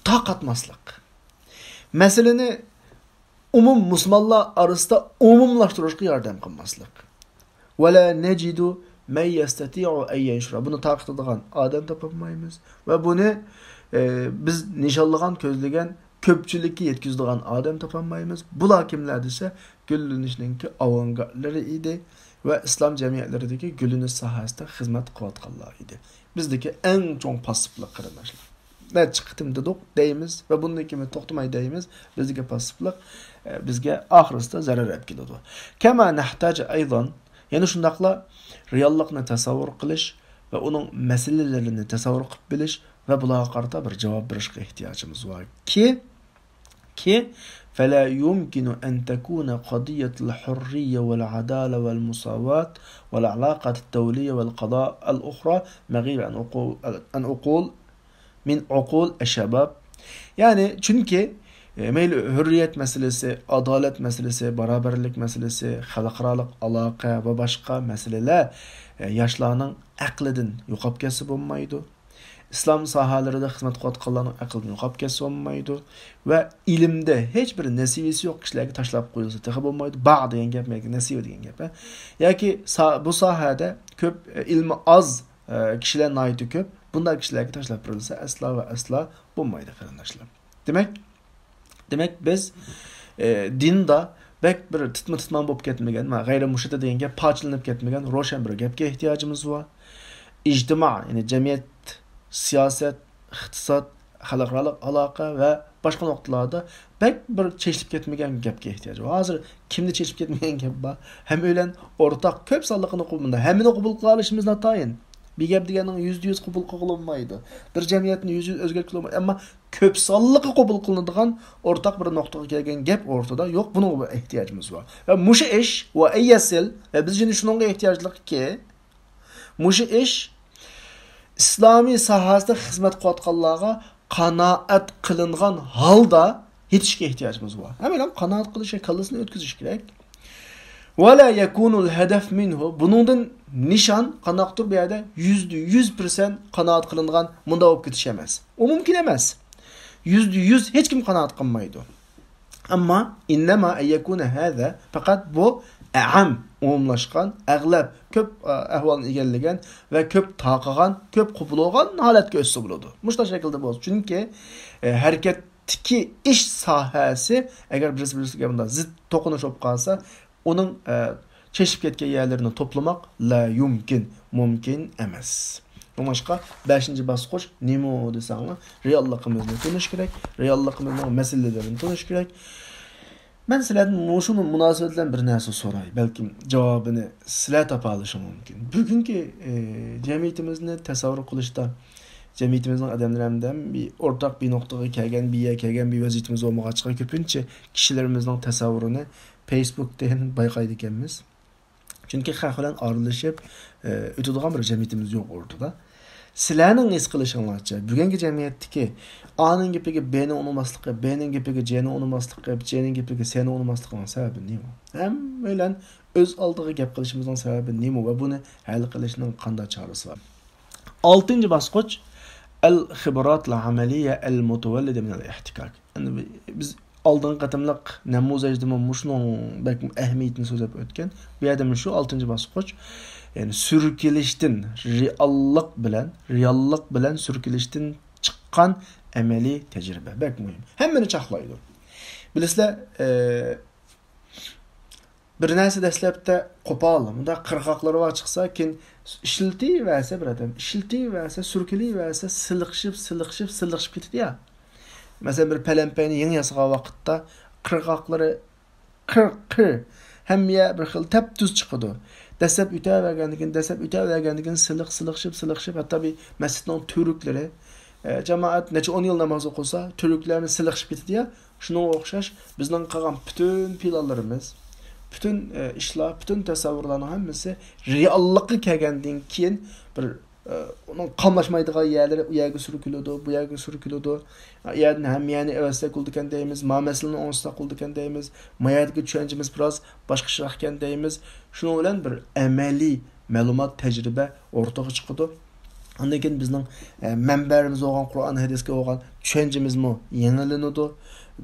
تارقاتماسلىق. مەسىلىنى ئومۇم مۇسۇلمانلار ئارىسىدا ئومۇملاشتۇرۇشقا ياردەم قىلماسلىق. ولا نجد من يستطيع أن ينشر. بۇنى تارقىتىدىغان ئادەم تاپالمايمىز. ۋە بۇنى، ئە، بىز نىشانلىغان، كۆزلىگەن، كۆپچىلىككە يەتكۈزىدىغان ئادەم تاپالمايمىز. بۇلار كىملەر دېسە، گۈللىنىشنىڭكى ئاۋانگارتلىرى ئىدى ۋە ئىسلام جەمئىيەتلىرىدىكى گۈللىنىش ساھەسىدە خىزمەت قىلىۋاتقانلار ئىدى. بىزدىكى ئەڭ چوڭ پاسسىپلىق، قېرىنداشلار. نەچچە قېتىم دېدۇق، دەيمىز ۋە بۇندىن كېيىن توختىماي دەيمىز، بىزدىكى پاسسىپلىق، ئە، بىزگە ئاخىرسىدا زەرەر ئەپ كېلىدۇ. كما نحتاج أيضا، يەنە شۇنداقلا رېئاللىقنى تەسەۋۋۇر قىلىش، ۋە ئۇنىڭ مەسىلىلىرىنى تەسەۋۋۇر قىلىپ بىلىش ۋە بۇلارغا قارىتا بىر جاۋاب بېرىشقا ئېھتىياجىمىز بار. كى، كى، فلا يمكن أن تكون قضية الحرية والعدالة والمساواة والعلاقات الدولية والقضاء الأخرى مغيبة عن عقول، عن عقول، من عقول الشباب. يەنى، چۈنكى، ئە، مەيلى ھۆررىيەت مەسىلىسى، ئادالەت مەسىلىسى، باراۋەرلىك مەسىلىسى، خەلقئارالىق ئالاقە ۋە باشقا مەسىلىلەر، ئە، ياشلارنىڭ ئەقلىدىن يوقاپ كەتسە بولمايدۇ. ئىسلام ساھەلىرىدە خىزمەت قىلىۋاتقانلارنىڭ ئەقلىدىن يوقاپ كەتسە بولمايدۇ. ۋە ئىلىمدە ھېچ بىر نەسىۋىسى يوق كىشىلەرگە تاشلاپ قويۇلسا تېخى بولمايدۇ. باغ دېگەن گەپ، ياكى نەسىۋە دېگەن گەپ، ھە؟ ياكى سا-، بۇ ساھەدە كۆپ، ئە، ئىلمى ئاز، ئە، كىشىلەر ناھايىتى كۆپ. بۇنداق كىشىلەرگە تاشلاپ بېرىلسە ئەسلا ۋە ئەسلا بولمايدۇ، قېرىنداشلار. دېمەك، دېمەك، بىز، ئە، دىندا بەك بىر تىتما-تىتمان بولۇپ كەتمىگەن، مانا، غەيرىي مۇشتەت دېگەن گەپ پارچىلىنىپ كەتمىگەن، روشەن بىر گەپكە ئېھتىياجىمىز بار. ئىجتىما، يەنى جەمئىيەت، سىياسەت، ئىقتىساد، خەلقئارالىق ئالاقە ۋە باشقا نۇقتىلاردا بەك بىر چېچىلىپ كەتمىگەن گەپكە ئېھتىياج بار. ھازىر كىمدە چېچىلىپ كەتمىگەن گەپ بار؟ ھەممەيلەن ئورتاق كۆپ سانلىقىنى قوبۇل، ھەممىنى قوبۇل قىلالىشىمىز ناتايىن. بىر گەپ دېگەننىڭ يۈزدە يۈز قوبۇل قىلغىلى بولمايدۇ. بىر جەمئىيەتنى يۈزدە يۈز ئۆزگەرتكىلى بولمايدۇ. ئەمما كۆپ سانلىقى قوبۇل قىلىنىدىغان ئورتاق بىر نۇقتىغا كەلگەن گەپ ئورتىدا يوق. بۇنىڭغا بىر ئېھتىياجىمىز بار. ۋە مۇشۇ ئىش، ۋە ئەيەسىل، ۋە بىز يەنە شۇنىڭغا ئېھتىياجلىقكى، مۇشۇ ئىش ئىسلامىي ساھەسىدە خىزمەت قىلىۋاتقانلارغا قانائەت قىلىنغان ھالدا يېتىشكە ئېھتىياجىمىز بار. ھەممەيلەن قانائەت قىلىش، كاللىسىنى ئۆتكۈزۈش كېرەك. ولا يكون الهدف منه، بۇنىڭدىن نىشان قانداقتۇر بۇ يەردە يۈزدە يۈز پىرسەنت قانائەت قىلىنغان مۇنداق بولۇپ كېتىش ئەمەس. ئۇ مۇمكىن ئەمەس. يۈزدە يۈز ھېچكىم قانائەت قىلمايدۇ. ئەمما، إنما أن يكون هذا، پەقەت بۇ ئەئەم، ئومۇملاشقان، ئەغلەب، كۆپ، ئە، ئەھۋالنى ئىگىلىگەن ۋە كۆپ تارقىغان، كۆپ قوبۇل بولغان ھالەتكە ئۆتسە بولىدۇ. مۇشۇنداق شەكىلدە بولسا. چۈنكى، ئە، ھەرىكەتتىكى ئىش ساھەسى ئەگەر بىرسى بىرسىگە بۇنداق زىت توقۇنۇش بولۇپ قالسا، ئۇنىڭ، ئە، چېچىپ كەتكەن يەرلىرىنى توپلىماق لا يۇمكىن، مۇمكىن ئەمەس. شۇڭلاشقا بەشىنچى باسقۇچ نېمە دېسەڭلار، رېئاللىقىمىزنى تونۇش كېرەك، رېئاللىقىمىزنىڭ مەسىلىلىرىنى تونۇش كېرەك. مەن سىلەردىن مۇشۇ مۇناسىۋەت بىلەن بىر نەرسە سوراي، بەلكىم جاۋابىنى سىلەر تاپالىشىڭ مۇمكىن. بۈگۈنكى، ئى، جەمئىيىتىمىزنى تەسەۋۋۇر قىلىشتا، جەمئىيىتىمىزنىڭ ئادەملىرى ھەمدەم بىر ئورتاق بىر نۇقتىغا كەلگەن، بىر يەرگە كەلگەن بىر ۋەزىيىتىمىز بولمىغاچقا، كۆپىنچە كىشىلىرىمىزنىڭ تەسەۋۋۇرىنى فېيسبۇكتىن بايقايدىكەنمىز. چۈنكى خەق بىلەن ئارىلىشىپ، ئى، ئۆتىدىغان بىر جەمئىيىتىمىز يوق ئورتىدا. سىلەرنىڭ ھېس قىلىشىڭلارچە، بۈگۈنكى جەمئىيەتتىكى ئانىڭ گېپىگە بنىڭ ئۇنىماسلىقى، بنىڭ گېپىگە جنىڭ ئۇنىماسلىقى، جنىڭ گېپىگە سنىڭ ئۇنىماسلىقىنىڭ سەۋەبى نېمە؟ ھەممەيلەن ئۆز ئالدىغا گەپ قىلىشىمىزنىڭ سەۋەبى نېمە ۋە بۇنى ھەل قىلىشنىڭ قانداق چارىسى بار؟ ئالتىنچى باسقۇچ، الخبرات العملية المتولدة من الاحتكاك. يەنى بىز ئالدىنقى قېتىملىق نەمۇزەجدىمۇ مۇشۇنىڭ بەك ئەھمىيىتىنى سۆزلەپ ئۆتكەن. بۇ يەردىمۇ شۇ ئالتىنچى باسقۇچ، يەنى سۈركىلىشتىن، رېئاللىق بىلەن، رېئاللىق بىلەن سۈركىلىشتىن چىققان ئەمەلىي تەجرىبە بەك مۇھىم. ھەممىنى چاقلايدۇ. بىلىسىلەر، ئە، بىر نەرسە دەسلەپتە قوپال، مۇنداق قىرغاقلىرى بار چىقسا، كېيىن ئىشلىتىۋەرسە بىر ئادەم، ئىشلىتىۋەرسە، سۈركىلىۋەرسە، سىلىقىشىپ، سىلىقىشىپ، سىلىقىشىپ كېتىدۇ يا. مەسىلەن، بىر پەلەمپەينى يېڭى ياسىغان ۋاقىتتا قىرغاقلىرى قىر، قىر، ھەممە يەر بىر خىل تەپتۈز چىقىدۇ. دەسلەپ ئۆتەۋەرگەندىن كېيىن، دەسلەپ ئۆتەۋەرگەندىن كېيىن سىلىق، سىلىقىشىپ، سىلىقىشىپ، ھەتتا بىر مەسچىتنىڭ تۈۋرۈكلىرى، ئە، جامائەت نەچچە ئون يىل ناماز ئوقۇسا، تۈۋرۈكلەرنى سىلىقىشىپ كېتىدۇ يا. شۇنىڭغا ئوخشاش بىزنىڭ قىلغان پۈتۈن پىلانلىرىمىز، پۈتۈن، ئە، ئىشلار، پۈتۈن تەسەۋۋۇرلارنىڭ ھەممىسى رېئاللىققا كەلگەندىن كېيىن بىر، ئە، ئۇنىڭ قاملاشمايدىغان يەرلىرى ئۇ يەرگە سۈركىلىدۇ، بۇ يەرگە سۈركىلىدۇ. ئۇ يەردىن ھەممە يەرنى ئەۋەتسەك بولىدىكەن دەيمىز، ما مەسىلىنى ئوڭشىساق بولىدىكەن دەيمىز، ما يەردىكى چۈشەنچىمىز بىراز باشقىچىراق ئىكەن دەيمىز. شۇنىڭ بىلەن بىر ئەمەلىي مەلۇمات، تەجرىبە ئورتىغا چىقىدۇ. ئاندىن كېيىن بىزنىڭ، ئە، مەنبەمىز بولغان قۇرئان، ھەدىسكە بولغان چۈشەنچىمىزمۇ يېڭىلىنىدۇ.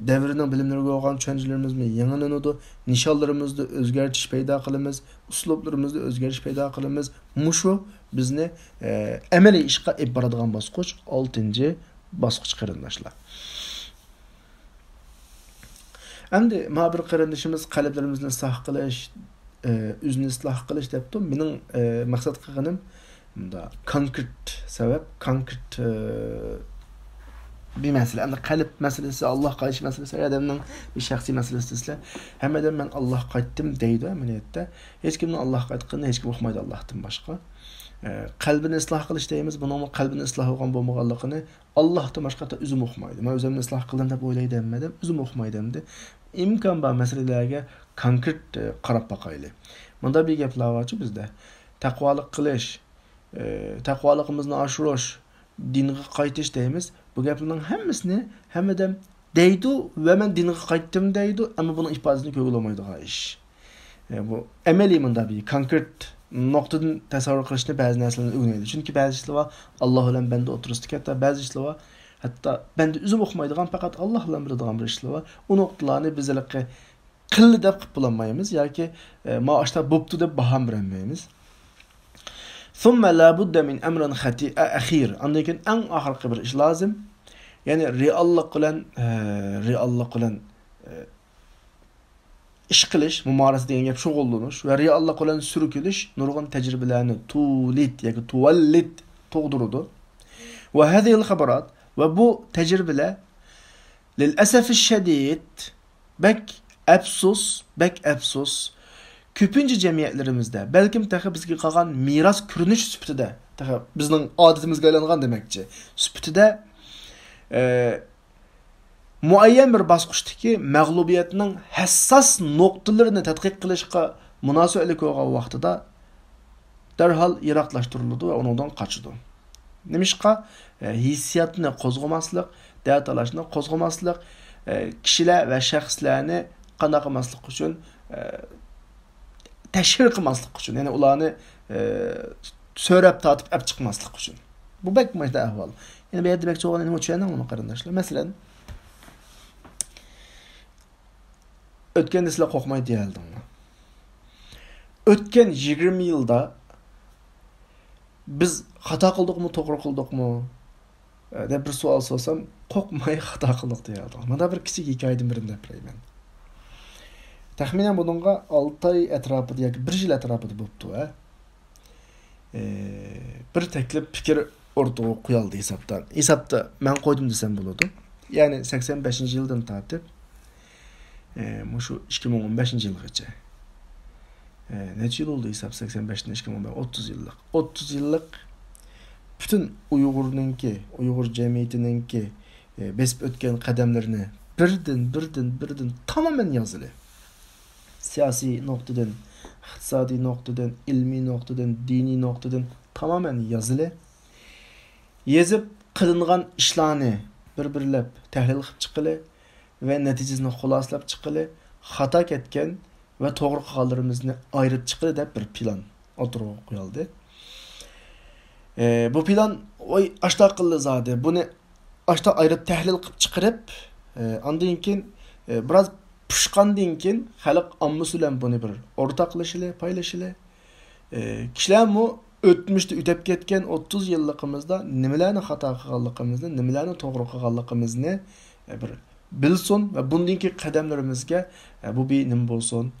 دەۋرنىڭ بىلىملىرىگە بولغان چۈشەنچىلىرىمىزمۇ يېڭىلىنىدۇ. نىشانلىرىمىزدا ئۆزگەرتىش پەيدا قىلىمىز، ئۇسلۇبلىرىمىزدا ئۆزگەرتىش پەيدا قىلىمىز. مۇشۇ بىزنى، ئە، ئەمەلىي ئىشقا ئېلىپ بارىدىغان باسقۇچ، ئالتىنچى باسقۇچ، قېرىنداشلار. ئەمدى مانا بىر قېرىندىشىمىز قەلبلىرىمىزنى ئىسلاھ قىلىش، ئە، ئۆزىنى ئىسلاھ قىلىش دەپتۇ. مېنىڭ، ئە، مەقسەت قىلغىنىم مۇنداق كونكرېت سەۋەب، كونكرېت، ئە، بىر مەسىلە. ئەمدى قەلب مەسىلىسى، ئاللاھقا قايتىش مەسىلىسى ھەر ئادەمنىڭ بىر شەخسىي مەسىلىسى دېسىلە، ھەممە ئادەم مەن ئاللاھقا قايتتىم دەيدۇ ئەمەلىيەتتە. ھېچكىمنىڭ ئاللاھقا قايتقىنىنى ھېچكىم ئۇقمايدۇ ئاللاھتىن باشقا. ئە، قەلبىنى ئىسلاھ قىلىش دەيمىز، بۇنىڭمۇ قەلبىنى ئىسلاھ بولغان بولمىغانلىقىنى ئاللاھتىن باشقا ئۆزىمۇ ئۇقمايدۇ. مەن ئۆزۈمنى ئىسلاھ قىلدىم دەپ ئويلايدۇ ھەممە ئادەم، ئۆزىمۇ ئۇقمايدۇ ئەمدى. ئىمكان بار مەسىلىلەرگە كونكرېت، ئە، قاراپ باقايلى. مۇنداق بىر گەپلەر بارچۇ بىزدە. تەقۋالىق قىلىش، ئە، تەقۋالىقىمىزنى ئاشۇرۇش، دىنغا قايتىش دەيمىز. بۇ گەپلەرنىڭ ھەممىسىنى ھەممە ئادەم دەيدۇ ۋە مەن دىنغا قايتتىم دەيدۇ، ئەمما بۇنىڭ ئىپادىسىنى كۆرگىلى بولمايدىغان ئىش. ئە، بۇ ئەمەلىي مۇنداق بىر كونكرېت نۇقتىدىن تەسەۋۋۇر قىلىشنى بەزى نەرسىلەرنى ئۆگىنەيلى. چۈنكى بەزى ئىشلار بار، ئاللا بىلەن بەندە ئوتتۇرىسىدىكى، ھەتتا بەزى ئىشلار بار، ھەتتا بەندە ئۆزىمۇ ئۇقمايدىغان، پەقەت ئاللا بىلەن بىلىدىغان بىر ئىشلار بار. ئۇ نۇقتىلارنى بىز ھېلىقى قىلدى دەپ قىلىپ بولالمايمىز ياكى، ئە، ما ئاشتا بوپتۇ دەپ باھا بېرەلمەيمىز. ثم لا بد من أمر خطير، ئەخىر. ئاندىن كېيىن ئەڭ ئاخىرقى بىر ئىش لازىم. يەنى رېئاللىق بىلەن، ئە، رېئاللىق بىلەن، ئە، ئىش قىلىش، مۇمارىسە دېگەن گەپ شۇغۇللىنىش ۋە رېئاللىق بىلەن سۈركىلىش نۇرغۇن تەجرىبىلەرنى تولىد ياكى تۇۋەللىد تۇغدۇرىدۇ. وهذه الخبرات، ۋە بۇ تەجرىبىلەر للأسف الشديد، بەك ئەپسۇس، بەك ئەپسۇس، كۆپىنچە جەمئىيەتلىرىمىزدە، بەلكىم تېخى بىزگە قالغان مىراس كۆرۈنۈش سۈپىتىدە، تېخى بىزنىڭ ئادىتىمىزگە ئايلانغان دېمەكچى، سۈپىتىدە، ئە، مۇئەييەن بىر باسقۇچتىكى مەغلۇبىيەتنىڭ ھەسساس نۇقتىلىرىنى تەتقىق قىلىشقا مۇناسىۋەتلىك بولغان ۋاقتىدا، دەرھال يىراقلاشتۇرۇلىدۇ ۋە ئۇنىڭدىن قاچىدۇ. نېمىشقا؟ ئە، ھېسسىياتنى قوزغىماسلىق، دەرد تالاشنى قوزغىماسلىق، ئە، كىشىلەر ۋە شەخسلەرنى قانداق قىلماسلىق ئۈچۈن، ئە، تەشھىر قىلماسلىق ئۈچۈن، يەنى ئۇلارنى، ئە، سۆرەپ تارتىپ ئەپ چىقماسلىق ئۈچۈن. بۇ بەك مۇشۇنداق ئەھۋال. يەنى بۇ يەردە دېمەكچى بولغىنى نېمە ئۈچۈن ئۇنى قېرىنداشلار؟ مەسىلەن، ئۆتكەندە سىلەر قورقمايدۇ دېيەلدىڭلار. ئۆتكەن يىگىرمە يىلدا بىز خاتا قىلدۇقمۇ، توغرا قىلدۇقمۇ، ئە، دەپ بىر سوئال سورىسام، قورقماي خاتا قىلدۇق دېيەلدىڭلار. مانا بىر كىچىك ھېكايىدىن بىرىنى دەپ بېرەي مەن. تەخمىنەن بۇنىڭغا ئالتە ئاي ئەتراپىدا ياكى بىر يىل ئەتراپىدا بوپتۇ، ھە؟ ئە، بىر تەكلىپ پىكىر ئوتتۇرىغا قويالدى ھېسابتا. ھېسابتا مەن قويدۇم دېسەم بولىدۇ. يەنى سەكسەن بەشىنچى يىلدىن تارتىپ، ئە، مۇشۇ ئىككى مىڭ ئون بەشىنچى يىلغىچە. ئە، نەچچە يىل بولدى ھېساب؟ سەكسەن بەشتىن ئىككى مىڭ ئون بەش، ئوتتۇز يىللىق. ئوتتۇز يىللىق پۈتۈن ئۇيغۇرنىڭكى، ئۇيغۇر جەمئىيىتىنىڭكى، ئە، بېسىپ ئۆتكەن قەدەملىرىنى بىردىن، بىردىن، بىردىن تامامەن يازىلى. سىياسىي نۇقتىدىن، ئىقتىسادىي نۇقتىدىن، ئىلمىي نۇقتىدىن، دىنىي نۇقتىدىن تامامەن يازىلى. يېزىپ قىلىنغان ئىشلارنى بىر-بىرلەپ تەھلىل قىلىپ چىققىلى ۋە نەتىجىسىنى خۇلاسىلەپ چىققىلى، خاتا كەتكەن ۋە توغرا قىلغانلىرىمىزنى ئايرىپ چىققىلى دەپ بىر پىلان ئوتتۇرىغا قويالدى. ئە، بۇ پىلان، ۋاي، ئاشتا قىلدى زادى. بۇنى ئاشتا ئايرىپ تەھلىل قىلىپ چىقىرىپ، ئە، ئاندىن كېيىن، ئە، بىراز پۇشقاندىن كېيىن خەلق ئاممىسى بىلەن بۇنى بىر ئورتاقلىشىلى، پايلىشىلى. ئە، كىشىلەرمۇ ئۆتمۈشتە ئۆتۈپ كەتكەن ئوتتۇز يىللىقىمىزدا نېمىلەرنى خاتا قىلغانلىقىمىزنى، نېمىلەرنى توغرا قىلغانلىقىمىزنى، ئە، بىر بىلسۇن ۋە بۇندىن كېيىنكى قەدەملىرىمىزگە، ئە، بۇ بىر نېمە بولسۇن،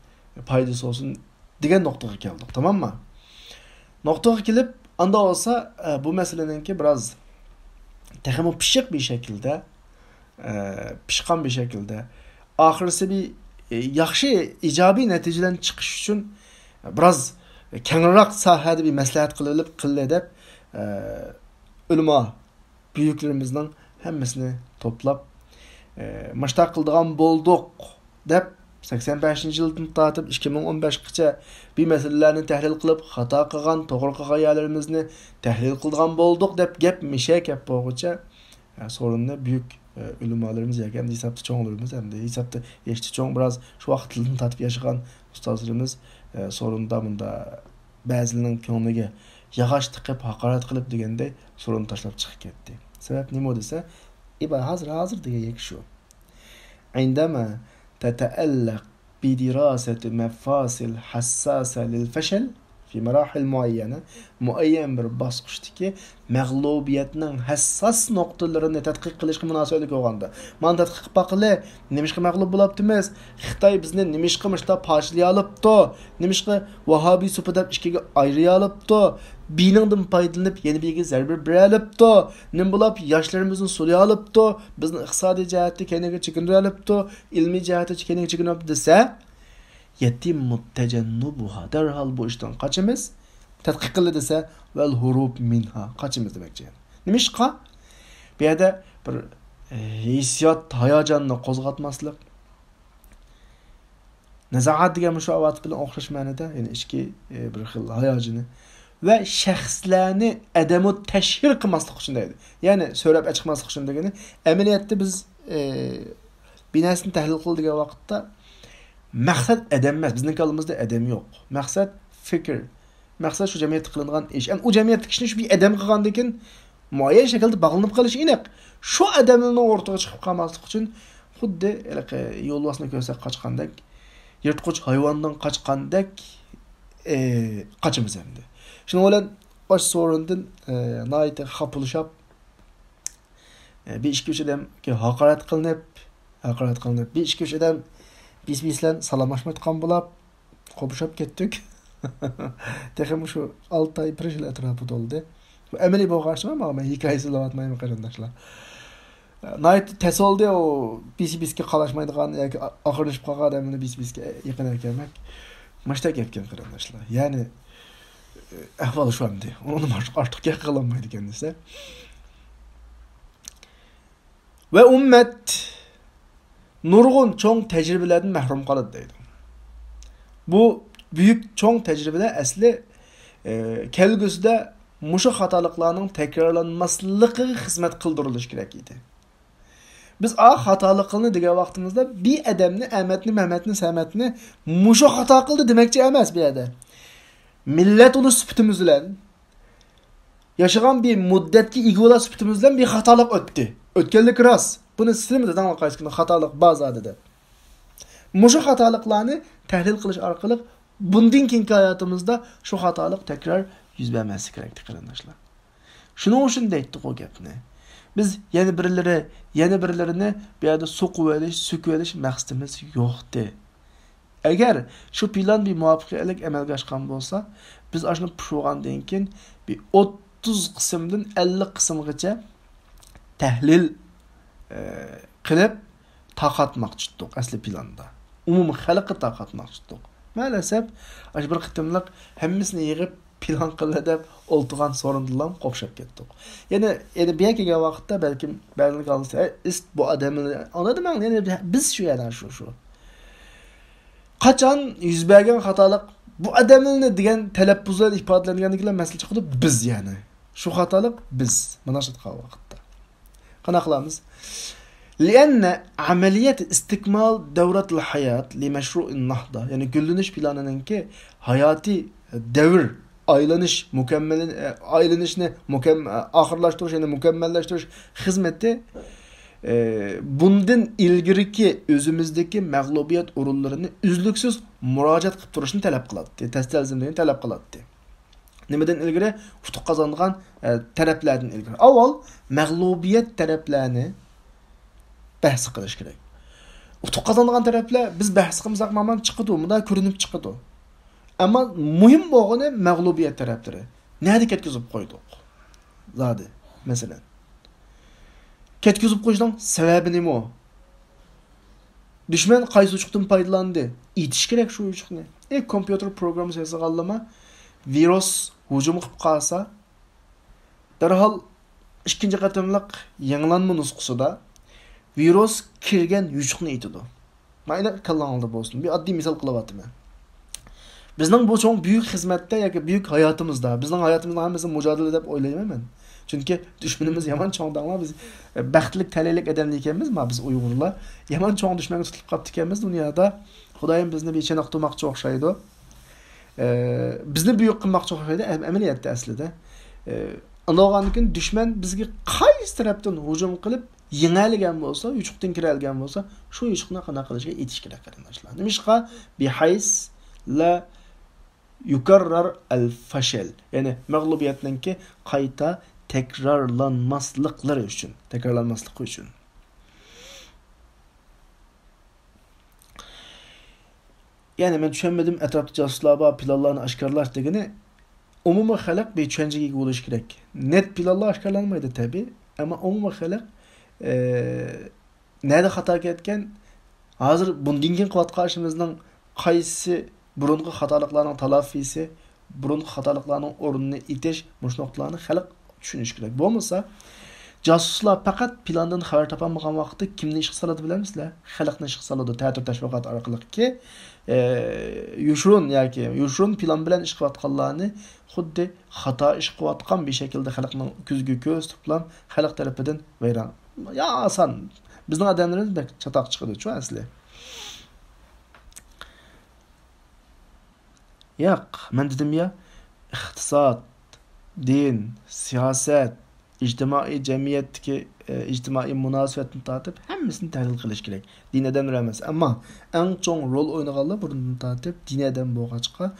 پايدىسى بولسۇن دېگەن نۇقتىغا كەلدۇق، تاماممۇ؟ نۇقتىغا كېلىپ، ئاندا بولسا، ئە، بۇ مەسىلىنىڭكى بىراز تېخىمۇ پىششىق بىر شەكىلدە، ئە، پىشقان بىر شەكىلدە، ئاخىرسى بىر، ئە، ياخشى، ئىجابىي نەتىجىلەرنى چىقىش ئۈچۈن بىراز كەڭرەك ساھەدە بىر مەسلىھەت قىلىۋېلىپ قىلدى دەپ، ئە، ئۆلىما بۈيۈكلىرىمىزنىڭ ھەممىسىنى توپلاپ، ئە، مۇشتاق قىلىدىغان بولدۇق دەپ، سەكسەن بەشىنچى يىلدىن تارتىپ ئىككى مىڭ ئون بەشقىچە بىر مەسىلىلەرنى تەھلىل قىلىپ، خاتا قىلغان، توغرا قىلغان يەرلىرىمىزنى تەھلىل قىلىدىغان بولدۇق دەپ گەپ مىشە گەپ بولغۇچە، ئە، سورۇننى بۈيۈك، ئە، ئۆلىمالىرىمىز ياكى ئەمدى ھېسابتا چوڭلىرىمىز، ئەمدى ھېسابتا يېشى چوڭ، بىراز شۇ ۋاقىتلىرىدىن تارتىپ ياشىغان ئۇستازلىرىمىز، ئە، سورۇندا مۇندا بەزىلىرىنىڭ كۆڭلىگە ياغاچ تىقىپ، ھاقارەت قىلىپ دېگەندەك سورۇننى تاشلاپ چىقىپ كەتتى. سەۋەب نېمە دېسە، ئىبا ھازىر، ھازىر دېگەن گەپ شۇ. عندما تتعلق بدراسة مفاصل حساسة للفشل في مراحل معينة، مۇئەييەن بىر باسقۇچتىكى مەغلۇبىيەتنىڭ ھەسساس نۇقتىلىرىنى تەتقىق قىلىشقا مۇناسىۋەتلىك بولغاندا، مانا تەتقىق قىلىپ باققىلى، نېمىشقا مەغلۇپ بولاپتىمىز؟ خىتاي بىزنى نېمىشقا مۇشۇنداق پارچىلىيالىپتۇ؟ نېمىشقا ۋاھابىي سوپى دەپ ئىككىگە ئايرىيالىپتۇ؟ بىنىڭدىن پايدىلىنىپ يەنە بىرگە زەربە بېرەلىپتۇ؟ نېمە بولاپ ياشلىرىمىزنى سولىيالىپتۇ؟ بىزنى ئىقتىسادىي جەھەتتە كەينىگە چېكىندۈرەلىپتۇ؟ ئىلمىي جەھەتتە كەينىگە چېكىندۈرەلىپتۇ دېسە، يەتىممۇ تەجەننۇبۇھا، دەرھال بۇ ئىشتىن قاچىمىز. تەتقىق قىلدى دېسە، ۋەل ھۇرۇب مىنھا، قاچىمىز دېمەكچى. نېمىشقا؟ بۇ يەردە بىر، ئە، ھېسسىيات، ھاياجاننى قوزغاتماسلىق، نازائەت دېگەن مۇشۇ ئاۋاتىپ بىلەن ئوخشاش مەنىدە، يەنى ئىچكى، ئە، بىر خىل ھاياجىنى ۋە شەخسلەرنى ئەدەمۇ تەشھىر قىلماسلىق ئۈچۈن دەيدۇ. يەنى سۆرەپ ئەچىقماسلىق ئۈچۈن دېگىنى، ئەمەلىيەتتە بىز، ئە، بىر نەرسىنى تەھلىل قىل دېگەن ۋاقىتتا مەقسەت ئەدەم ئەمەس، بىزنىڭ كاللىمىزدا ئەدەم يوق. مەقسەت فىكىر. مەقسەت شۇ جەمئىيەتتە قىلىنغان ئىش. ئەمما ئۇ جەمئىيەتتىكى ئىشنى شۇ بىر ئادەم قىلغاندىن كېيىن مۇئەييەن شەكىلدە باغلىنىپ قېلىشى ئېنىق. شۇ ئادەمنىڭ ئورتىغا چىقىپ قالماسلىق ئۈچۈن خۇددى ھېلىقى يولۋاسنى كۆرسەك قاچقاندەك، يىرتقۇچ ھايۋاندىن قاچقاندەك، ئى، قاچىمىز ئەمدى. شۇنىڭ بىلەن باش سورۇندىن، ئى، ناھايىتى خاپىلىشاپ، ئى، بىر ئىككى ئۈچ ئادەمگە ھاقارەت قىلىنىپ، ھاقارەت قىلىنىپ، بىر ئىككى ئۈچ ئادەم بىس بىس بىلەن سالاملاشمايدىغان بولاپ، قوپۇشۇپ كەتتۇق. تېخى مۇشۇ ئالتە ئاي، بىر يىل ئەتراپىدا بولدى. بۇ ئەمەلىي بولغاچقا، مانا مەن ھېكايە سۆزلەۋاتمايمەن، قېرىنداشلار. ناھايىتى تەس بولدى، ئۇ بىس بىسكە قالاشمايدىغان ياكى ئا-، ئاخىرلىشىپ قالغان ئادەمنى بىس بىسكە يېقىن ئەكەلمەك. مۇشتەك گەپكەن، قېرىنداشلار. يەنى، ئەھۋال شۇ ئەمدى. ئۇنىڭدىن باشقا ئارتۇق گەپ قىلالمايدىكەن دېسە. ۋە ئۈممەت نۇرغۇن چوڭ تەجرىبىلەردىن مەھرۇم قالىدۇ دەيدۇ. بۇ بۈيۈك چوڭ تەجرىبىلەر ئەسلى، ئە، كەلگۈسىدە مۇشۇ خاتالىقلارنىڭ تەكرارلانماسلىقىغا خىزمەت قىلدۇرۇلۇشى كېرەك ئىدى. بىز ئا خاتالىقنى دېگەن ۋاقتىمىزدا بىر ئادەمنى، ئەمەتنى، مەمەتنى، سەمەتنى مۇشۇ خاتا قىلدى دېمەكچى ئەمەس بۇ يەردە. مىللەت بولۇش سۈپىتىمىز بىلەن، ياشىغان بىر مۇددەتكە ئىگە بولا سۈپىتىمىز بىلەن بىر خاتالىق ئۆتتى. ئۆتكەنلىكى راست. بۇنى سىلىمۇ دەڭلار قايسى كۈنى خاتالىق بار زادى دەپ. مۇشۇ خاتالىقلارنى تەھلىل قىلىش ئارقىلىق بۇندىن كېيىنكى ھاياتىمىزدا شۇ خاتالىق تەكرار يۈز بەرمەسلىكى كېرەكتى، قېرىنداشلار. شۇنىڭ ئۈچۈن دەيتتۇق ئۇ گەپنى. بىز يەنە بىرلىرى، يەنە بىرلىرىنى بۇ يەردە سوقۇۋېلىش، سۆكۈۋېلىش مەقسىتىمىز يوقتى. ئەگەر شۇ پىلان بىر مۇۋەپپەقىيەتلىك ئەمەلگە ئاشقان بولسا، بىز ئاشۇنى پۇشۇغاندىن كېيىن بىر ئوتتۇز قىسىمدىن ئەللىك قىسىمغىچە تەھلىل، ئە، قىلىپ تارقاتماقچى ئىدۇق ئەسلى پىلاندا. ئومۇمىي خەلققە تارقاتماقچى ئىدۇق. مەلەسەپ، ئاشۇ بىر قېتىملىق ھەممىسىنى يىغىپ پىلان قىلدى دەپ ئولتۇرغان سورۇندىنلا قوپۇشۇپ كەتتۇق. يەنە، يەنە بۇ يەرگە كەلگەن ۋاقىتتا بەلكىم بەزىلەرنىڭ كاللىسى، ئەي، ئىست بۇ ئادەمنى ئاڭلىدىم، ئاڭلىدىم، يەنە بىز شۇ يەردە شۇ، شۇ. قاچان يۈز بەرگەن خاتالىق بۇ ئادەمنى دېگەن تەلەپپۇزلار ئىپادىلەنگەندىن كېيىن مەسىلە چىقىدۇ، بىز يەنى. شۇ خاتالىق بىز. مانا شۇ ۋاقىتتا. قانداق قىلىمىز؟ لأن عملية استكمال دورة الحياة لمشروع النهضة، يەنى گۈللىنىش پىلانىنىڭكى ھاياتىي دەۋر ئايلىنىش مۇكەممەل، ئايلىنىشنى مۇكەم-، ئاخىرلاشتۇرۇش، يەنى مۇكەممەللەشتۈرۈش خىزمىتى، ئە، بۇندىن ئىلگىرىكى ئۆزىمىزدىكى مەغلۇبىيەت ئورۇنلىرىنى ئۈزلۈكسىز مۇراجىئەت قىلىپ تۇرۇشنى تەلەپ قىلاتتى، تەستەلزىملىكنى تەلەپ قىلاتتى. نېمىدىن ئىلگىرى؟ ئۇتۇق قازانغان، ئە، تەرەپلەردىن ئىلگىرى. ئاۋۋال مەغلۇبىيەت تەرەپلەرنى بەھس قىلىش كېرەك. ئۇتۇق قازانغان تەرەپلەر، بىز بەھس قىلمىساق، مامان چىقىدۇ، مۇنداق كۆرۈنۈپ چىقىدۇ. ئەمما مۇھىم بولغىنى مەغلۇبىيەت تەرەپلىرى. نەدە كەتكۈزۈپ قويدۇق؟ زادى، مەسىلەن. كەتكۈزۈپ قويۇشنىڭ سەۋەبى نېمە؟ دۈشمەن قايسى يوچۇقتىن پايدىلاندى؟ ئېيتىش كېرەك شۇ يوچۇقنى. ئى، كومپيۇتېر پروگراممىسى ياسىغانلىما ۋىرۇس ھۇجۇم قىلىپ قالسا، دەرھال ئىككىنچى قېتىملىق يېڭىلانما نۇسخىسىدا ۋىرۇس كىرگەن يوچۇقنى ئېيتىدۇ. مانا كاللاڭلاردا بولسۇن. بىر ئاددىي مىسال قىلىۋاتىمەن. بىزنىڭ بۇ چوڭ بۈيۈك خىزمەتتە ياكى بۈيۈك ھاياتىمىزدا، بىزنىڭ ھاياتىمىزنىڭ ھەممىسى مۇجادىلە دەپ ئويلايمەن مەن. چۈنكى دۈشمىنىمىز يامان چوڭ دەڭلار، بىز، ئە، بەختلىك تەلەيلىك ئادەملەر ئىكەنمىز، ما بىز ئۇيغۇرلار. يامان چوڭ دۈشمەنگە تۇتۇلۇپ قاپتىكەنمىز دۇنيادا. خۇدايىم بىزنى بىر چېنىقتۇرماقچى ئوخشايدۇ. ئە، بىزنى بۈيۈك قىلماقچى ئوخشايدۇ، ئەم-، ئەمەلىيەتتە ئەسلىدە. ئە، ئۇنداق بولغاندىكىن دۈشمەن بىزگە قايسى تەرەپتىن ھۇجۇم قىلىپ، يېڭەلىگەن بولسا، يوچۇقتىن كىرەلگەن بولسا، شۇ يوچۇقنى قانداق قىلىشىغا ئېيتىش كېرەك، قېرىنداشلار. نېمىشقا؟ بحيث لا يكرر الفشل. يەنى مەغلۇبىيەتنىڭكى قايتا تەكرارلانماسلىقلىرى ئۈچۈن، تەكرارلانماسلىقى ئۈچۈن. يەنى مەن چۈشەنمىدىم، ئەتراپتا جاسۇسلار بار، پىلانلارنى ئاشكارىلاش دېگىنى ئومۇمىي خەلق بىر چۈشەنچىگە ئىگە بولۇشى كېرەك. نەت پىلانلار ئاشكارىلانمايدۇ تەبىئىي، ئەمما ئومۇمىي خەلق، ئە، نەدە خاتا كەتكەن، ھازىر بۇندىن كېيىن قىلىۋاتقان ئىشىمىزنىڭ قايسى بۇرۇنقى خاتالىقلارنىڭ تالافىسى، بۇرۇنقى خاتالىقلارنىڭ ئورنىنى ئېتىش، مۇشۇ نۇقتىلارنى خەلق چۈشىنىشى كېرەك. بولمىسا، جاسۇسلار پەقەت پىلاندىن خەۋەر تاپالمىغان ۋاقىتتا كىمنى ئىشقا سالىدۇ بىلەمسىلەر؟ خەلقنى ئىشقا سالىدۇ، تەتۈر تەشۋىقات ئارقىلىقكى، ئە، يوشۇرۇن ياكى يوشۇرۇن پىلان بىلەن ئىش قىلىۋاتقانلارنى خۇددى خاتا ئىش قىلىۋاتقان بىر شەكىلدە خەلقنىڭ كۆزىگە كۆرسىتىپلا خەلق تەرىپىدىن ۋەيران. يا ئاسان. بىزنىڭ ئادەملىرىمىز بەك چاتاق چىقىدۇچۇ ئەسلى. ياق، مەن دېدىم يا، ئىقتىساد، دىن، سىياسەت، ئىجتىمائىي جەمئىيەتتىكى، ئە، ئىجتىمائىي مۇناسىۋەتتىن تارتىپ ھەممىسىنى تەھلىل قىلىش كېرەك. دىن ئادەملىرى ئەمەس. ئەمما ئەڭ چوڭ رول ئوينىغانلار بۇرۇندىن تارتىپ دىنىي ئادەم بولغاچقا،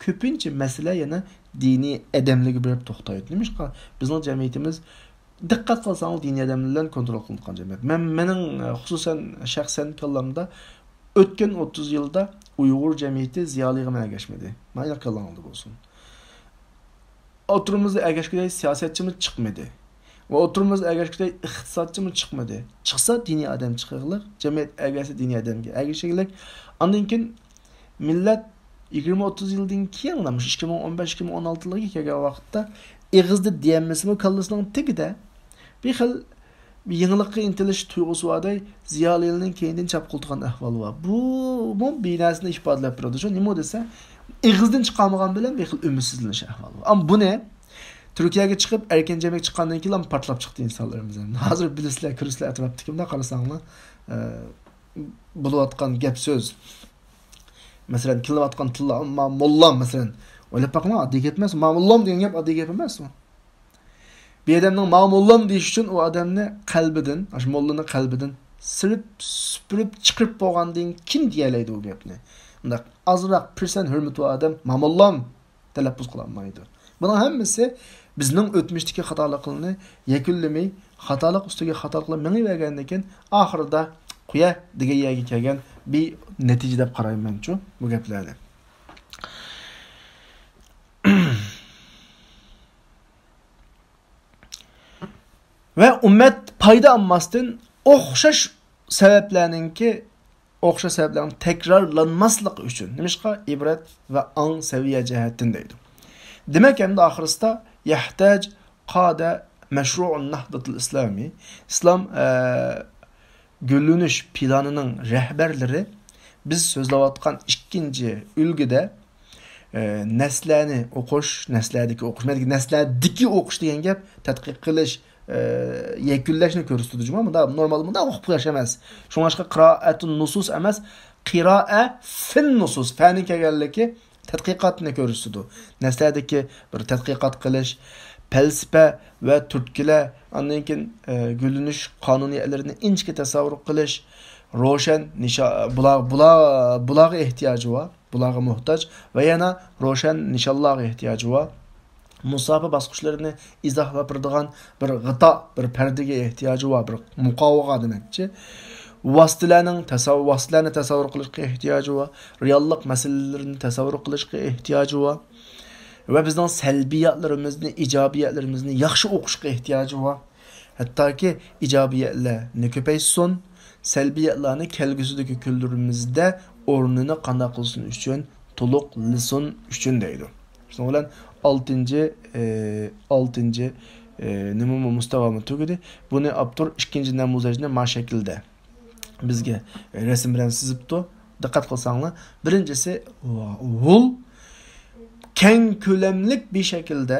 كۆپىنچە مەسىلە يەنە دىنىي ئادەملەرگە بېرىپ توختايدۇ. نېمىشقا؟ بىزنىڭ جەمئىيىتىمىز دىققەت قىلساڭلار، دىنىي ئادەملەر بىلەن كونترول قىلىنغان جەمئىيەت. مەن، مېنىڭ، ئە، خۇسۇسەن، شەخسەن كاللامدا ئۆتكەن ئوتتۇز يىلدا ئۇيغۇر جەمئىيىتى زىيالىيغا مەن ئەگەشمىدى. مانا كاللاڭلاردا بولسۇن. ئوتتۇرىمىزدا ئەگەشكۈدەك سىياسەتچىمۇ چىقمىدى. ۋە ئوتتۇرىمىزدا ئەگەشكۈدەك ئىقتىسادچىمۇ چىقمىدى. چىقسا دىنىي ئادەم چىقىرلىق، جەمئىيەت ئەگەشسە دىنىي ئادەمگە ئەگىشىگلىك. ئاندىن كېيىن مىللەت يىگىرمە ئوتتۇز يىلدىن كېيىن، مۇشۇ ئىككى مىڭ ئون بەش، ئىككى مىڭ ئون ئالتىلارغا كەلگەن ۋاقىتتا ئېغىزدا دېيەلمىسىمۇ، كاللىسىنىڭ تېگىدە بىر خىل يېڭىلىققا ئىنتىلىش تۇيغۇسى باردەك، زىيالىيلارنىڭ كەينىدىن چاپقۇلتىغان ئەھۋال بار. بۇمۇ بىر نەرسىنى ئىپادىلەپ بېرىدۇ. شۇ نېمە دېسە، ئېغىزدىن چىقارمىغان بىلەن بىر خىل ئۈمىدسىزلىنىش ئەھۋالى بار. ئەمما بۇنى تۈركىيەگە چىقىپ، ئەركىن جەمئىيەتكە چىققاندىن كېيىن پارتلاپ چىقتى ئىنسانلىرىمىز. ھازىر بىلىسىلەر، كۆرىسىلەر ئەتراپتىكى، مۇنداق قارىساڭلار، ئە، بولۇۋاتقان گەپ سۆز. مەسىلەن، كېلىۋاتقان تىللار، ما موللام، مەسىلەن. ئويلاپ باقىڭلار، ئاددىي گەپ ئەمەس. ما موللام دېگەن گەپ ئاددىي گەپ ئەمەس ئۇ. بىر ئادەمنىڭ ما موللام دېيىش ئۈچۈن ئۇ ئادەمنى قەلبىدىن، ئاشۇ موللىنى قەلبىدىن سىرىپ، سۈپۈرۈپ چىقىرىپ بولغاندىن كېيىن دېيەلەيدۇ ئۇ گەپنى. ئۇنداق ئازراق پىرسەنت ھۆرمىتى بار ئادەم ما موللام تەلەپپۇز قىلالمايدۇ. بۇنىڭ ھەممىسى بىزنىڭ ئۆتمۈشتىكى خاتالىقلىرىنى يەكۈنلىمەي، خاتالىق ئۈستىگە خاتالىقلار مېڭىۋەرگەندىن كېيىن، ئاخىرىدا قويە دېگەن يەرگە كەلگەن بىر نەتىجە دەپ قارايمەنچۇ بۇ گەپلەرنى. ۋە ئۈممەت پايدا ئالماستىن ئوخشاش سەۋەبلەرنىڭكى، ئوخشاش سەۋەبلەرنىڭ تەكرارلانماسلىقى ئۈچۈن. نېمىشقا؟ ئىبرەت ۋە ئاڭ سەۋىيە جەھەتتىن دەيدۇ. دېمەك، ئەمدى ئاخىرسىدا يەھتەج قادە مەشرۇئۇن نەھدەتىل ئىسلامى، ئىسلام، ئە، گۈللىنىش پىلانىنىڭ رەھبەرلىرى بىز سۆزلەۋاتقان ئىككىنچى ئۈلگىدە، ئە، نەسلەنى ئوقۇش، نەسلەدىكى ئوقۇش، مەندىكى نەسلەدىكى ئوقۇش دېگەن گەپ تەتقىق قىلىش، ئە، يەكۈنلەشنى كۆرسىتىدۇ جۇمۇ. مۇنداق نورمال، مۇنداق ئوقۇپ قويۇش ئەمەس. شۇڭلاشقا قىرائەتۇن نۇسۇس ئەمەس، قىرائە فىن نۇسۇس، فەنى كەلگەنلىكى تەتقىقاتنى كۆرسىتىدۇ. نەسلەدىكى بىر تەتقىقات قىلىش، پەلسەپە ۋە تۈرتكىلەر، ئاندىن كېيىن، ئە، گۈللىنىش قانۇنىيەتلىرىنى ئىنچىكە تەسەۋۋۇر قىلىش، روشەن نىشا-، بۇلار، بۇلار، بۇلارغا ئېھتىياجى بار، بۇلارغا موھتاج ۋە يەنە روشەن نىشانلارغا ئېھتىياجى بار. مۇساپە باسقۇچلىرىنى ئىزاھلاپ بېرىدىغان بىر غىتا، بىر پەردىگە ئېھتىياجى بار، بىر مۇقاۋىغا دېمەكچى. ۋاسىتىلەرنىڭ تەسەۋ-، ۋاسىتىلەرنى تەسەۋۋۇر قىلىشقا ئېھتىياجى بار، رېئاللىق مەسىلىلىرىنى تەسەۋۋۇر قىلىشقا ئېھتىياجى بار. ۋە بىزنىڭ سەلبىياتلىرىمىزنى، ئىجابىيەتلىرىمىزنى ياخشى ئوقۇشقا ئېھتىياجى بار. ھەتتاكى ئىجابىيەتلەرنى كۆپەيتسۇن، سەلبىيەتلەرنى كەلگۈسىدىكى كۈنلىرىمىزدە ئورنىنى قانداق قىلسۇن ئۈچۈن، تولۇقلىسۇن ئۈچۈن دەيدۇ. شۇنىڭ بىلەن ئالتىنچى، ئى، ئالتىنچى، ئى، نېمىمۇ مۇستاۋامۇ تۈگىدى. بۇنى ئاپتور ئىككىنچى نەمۇزەجنى ما شەكىلدە بىزگە رەسىم بىلەن سىزىپتۇ. دىققەت قىلساڭلار، بىرىنچىسى، ھۇل كەڭ كۆلەملىك بىر شەكىلدە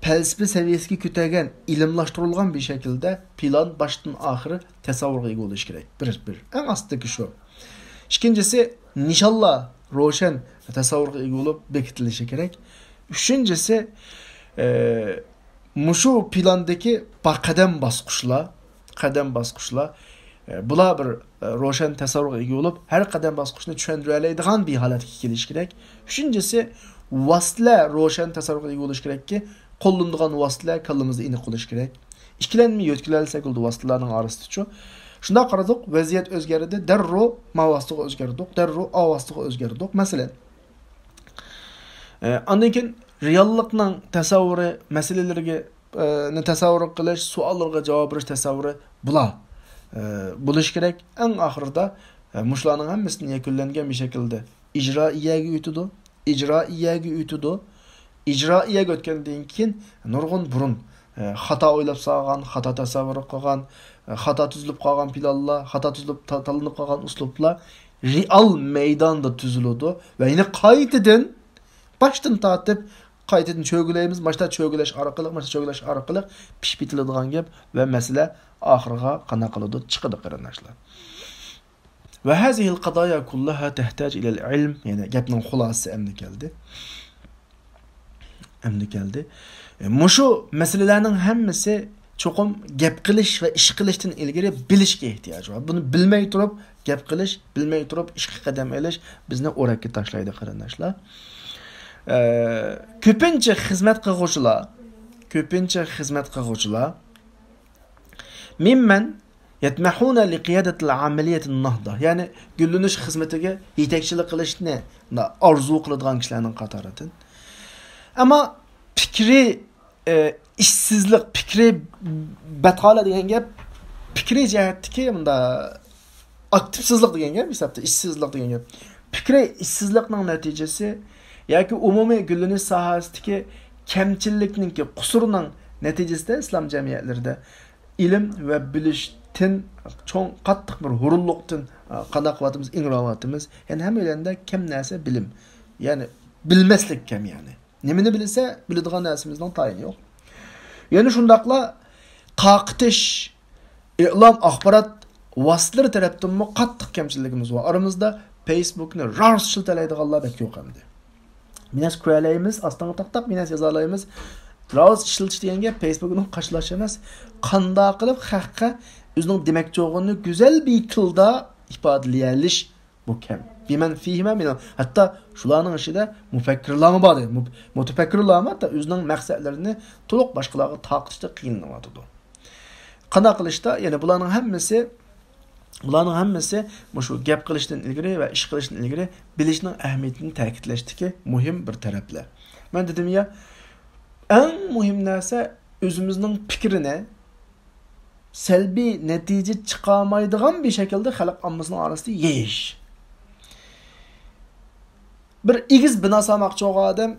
پەلسەپە سەۋىيەسىگە كۆتەرگەن، ئىلىملاشتۇرۇلغان بىر شەكىلدە پىلان باشتىن ئاخىر تەسەۋۋۇرغا ئىگە بولۇشى كېرەك. بىر، بىر. ئەڭ ئاستىدىكى شۇ. ئىككىنچىسى، نىشانلار روشەن تەسەۋۋۇرغا ئىگە بولۇپ بېكىتىلىشى كېرەك. ئۈچىنچىسى، ئە، مۇشۇ پىلاندىكى با-، قەدەم باسقۇچلار، قەدەم باسقۇچلار، ئە، بۇلار بىر، ئە، روشەن تەسەۋۋۇرغا ئىگە بولۇپ، ھەر قەدەم باسقۇچنى چۈشەندۈرەلەيدىغان بىر ھالەتكە كېلىشى كېرەك. ئۈچىنچىسى، ۋاسىتىلەر روشەن تەسەۋۋۇرغا ئىگە بولۇشى كېرەككى، قوللىنىدىغان ۋاسىتىلەر كاللىمىزدا ئېنىق بولۇشى كېرەك. ئىككىلەنمەي يۆتكىلەلسەك بولىدۇ ۋاسىتىلەرنىڭ ئارىسىدىچۇ. شۇنداق قارىدۇق، ۋەزىيەت ئۆزگەردى، دەررۇ ما ۋاسىتىغا ئۆزگەردۇق، دەررۇ ئا ۋاسىتىغا ئۆزگەردۇق. مەسىلەن، ئە، ئاندىن كېيىن رېئاللىقنىڭ تەسەۋۋۇرى، مەسىلىلىرىگە، ئە، نى تەسەۋۋۇر قىلىش، سوئاللارغا جاۋاب بېرىش تەسەۋۋۇرى بۇلار، ئە، بولۇشى كېرەك. ئەڭ ئاخىرىدا، ئە، مۇشۇلارنىڭ ھەممىسىدىن يەكۈنلەنگەن بىر شەكىلدە ئىجرائىيەگە ئۆتىدۇ. ئىجرائىيەگە ئۆتىدۇ. ئىجرائىيەگە ئۆتكەندىن كېيىن نۇرغۇن بۇرۇن، ئە، خاتا ئويلاپ سالغان، خاتا تەسەۋۋۇر قىلغان، ئە، خاتا تۈزۈلۈپ قالغان پىلانلار، خاتا تۈزۈلۈپ تا-، تاللىنىپ قالغان ئۇسلۇبلار رېئال مەيداندا تۈزۈلىدۇ ۋە يەنە قايتىدىن باشتىن تارتىپ قايتىدىن چۆگىلەيمىز، ماشتا چۆگىلەش ئارقىلىق، ماشتا چۆگىلەش ئارقىلىق پىشىپ يېتىلىدىغان گەپ ۋە مەسىلە ئاخىرىغا قانداق قىلىدۇ، چىقىدۇ، قېرىنداشلار. وهذه القضايا كلها تحتاج إلى العلم، يەنى گەپنىڭ خۇلاسىسى ئەمدى كەلدى. ئەمدى كەلدى. مۇشۇ مەسىلىلەرنىڭ ھەممىسى چوقۇم گەپ قىلىش ۋە ئىش قىلىشتىن ئىلگىرى بىلىشكە ئېھتىياج بار. بۇنى بىلمەي تۇرۇپ گەپ قىلىش، بىلمەي تۇرۇپ ئىشقا قەدەم ئېلىش بىزنى ئورەككە تاشلايدۇ، قېرىنداشلار. ئە، كۆپىنچە خىزمەت قىلغۇچىلار، كۆپىنچە خىزمەت قىلغۇچىلار ممن يطمحون لقيادة العملية النهضة، يەنى گۈللىنىش خىزمىتىگە يېتەكچىلىك قىلىشنى ئارزۇ قىلىدىغان كىشىلەرنىڭ قاتارىدىن. ئەمما پىكرى، ئە، ئىشسىزلىق، پىكرى بەتخالا دېگەن گەپ، پىكرىي جەھەتتىكى مۇنداق ئاكتىپسىزلىق دېگەن گەپ ھېسابتا، ئىشسىزلىق دېگەن گەپ. پىكرىي ئىشسىزلىقنىڭ نەتىجىسى ياكى ئومۇمىي گۈللىنىش ساھەسىدىكى كەمچىللىكنىڭكى، قۇسۇرنىڭ نەتىجىسىدە ئىسلام جەمئىيەتلىرىدە ئىلىم ۋە بىلىشتىن چوڭ قاتتىق بىر ھۇرۇنلۇقتىن، ئا، قانداق قىلىۋاتىمىز، ئىڭراۋاتىمىز. يەنى ھەممەيلەندە كەم نەرسە بىلىم. يەنى بىلمەسلىك كەم يەنى. نېمىنى بىلسە، بىلىدىغان نەرسىمىزنىڭ تايىنى يوق. يەنە شۇنداقلا تارقىتىش، ئېلان، ئاخبارات ۋاسىتىلىرى تەرەپتىنمۇ قاتتىق كەمچىلىكىمىز بار. ئارىمىزدا فېيسبۇكنى راۋۇرۇس ئىشلىتەلەيدىغانلار بەك يوق ئەمدى. بىر نەرسە كۆرەلەيمىز، ئاستىڭغا تاق تاق بىر نەرسە يازالايمىز. راۋۇرۇس ئىشلىتىش دېگەن گەپ فېيسبۇكنىڭ قاچىلاش ئەمەس. قانداق قىلىپ خەققە ئۆزىنىڭ دېمەكچى بولغىنىنى گۈزەل بىر تىلدا ئىپادىلىيەلىش بۇ كەم. بمن فيهما من، ھەتتا شۇلارنىڭ ئىچىدە مۇپەككىرلارمۇ بار. مۇ-، مۇتەپەككۇرلارمۇ ھەتتا ئۆزىنىڭ مەقسەتلىرىنى تولۇق باشقىلارغا تارقىتىشتا قىينىلىۋاتىدۇ. قانداق قىلىشتا؟ يەنى بۇلارنىڭ ھەممىسى، بۇلارنىڭ ھەممىسى مۇشۇ گەپ قىلىشتىن ئىلگىرى ۋە ئىش قىلىشتىن ئىلگىرى بىلىشنىڭ ئەھمىيىتىنى تەكىتلەشتىكى مۇھىم بىر تەرەپلەر. مەن دېدىم يا، ئەڭ مۇھىم نەرسە ئۆزىمىزنىڭ پىكرىنى سەلبىي نەتىجە چىقارمايدىغان بىر شەكىلدە خەلق ئاممىسىنىڭ ئارىسىدا يېيىش. بىر ئېگىز بىنا سالماقچى بولغان ئادەم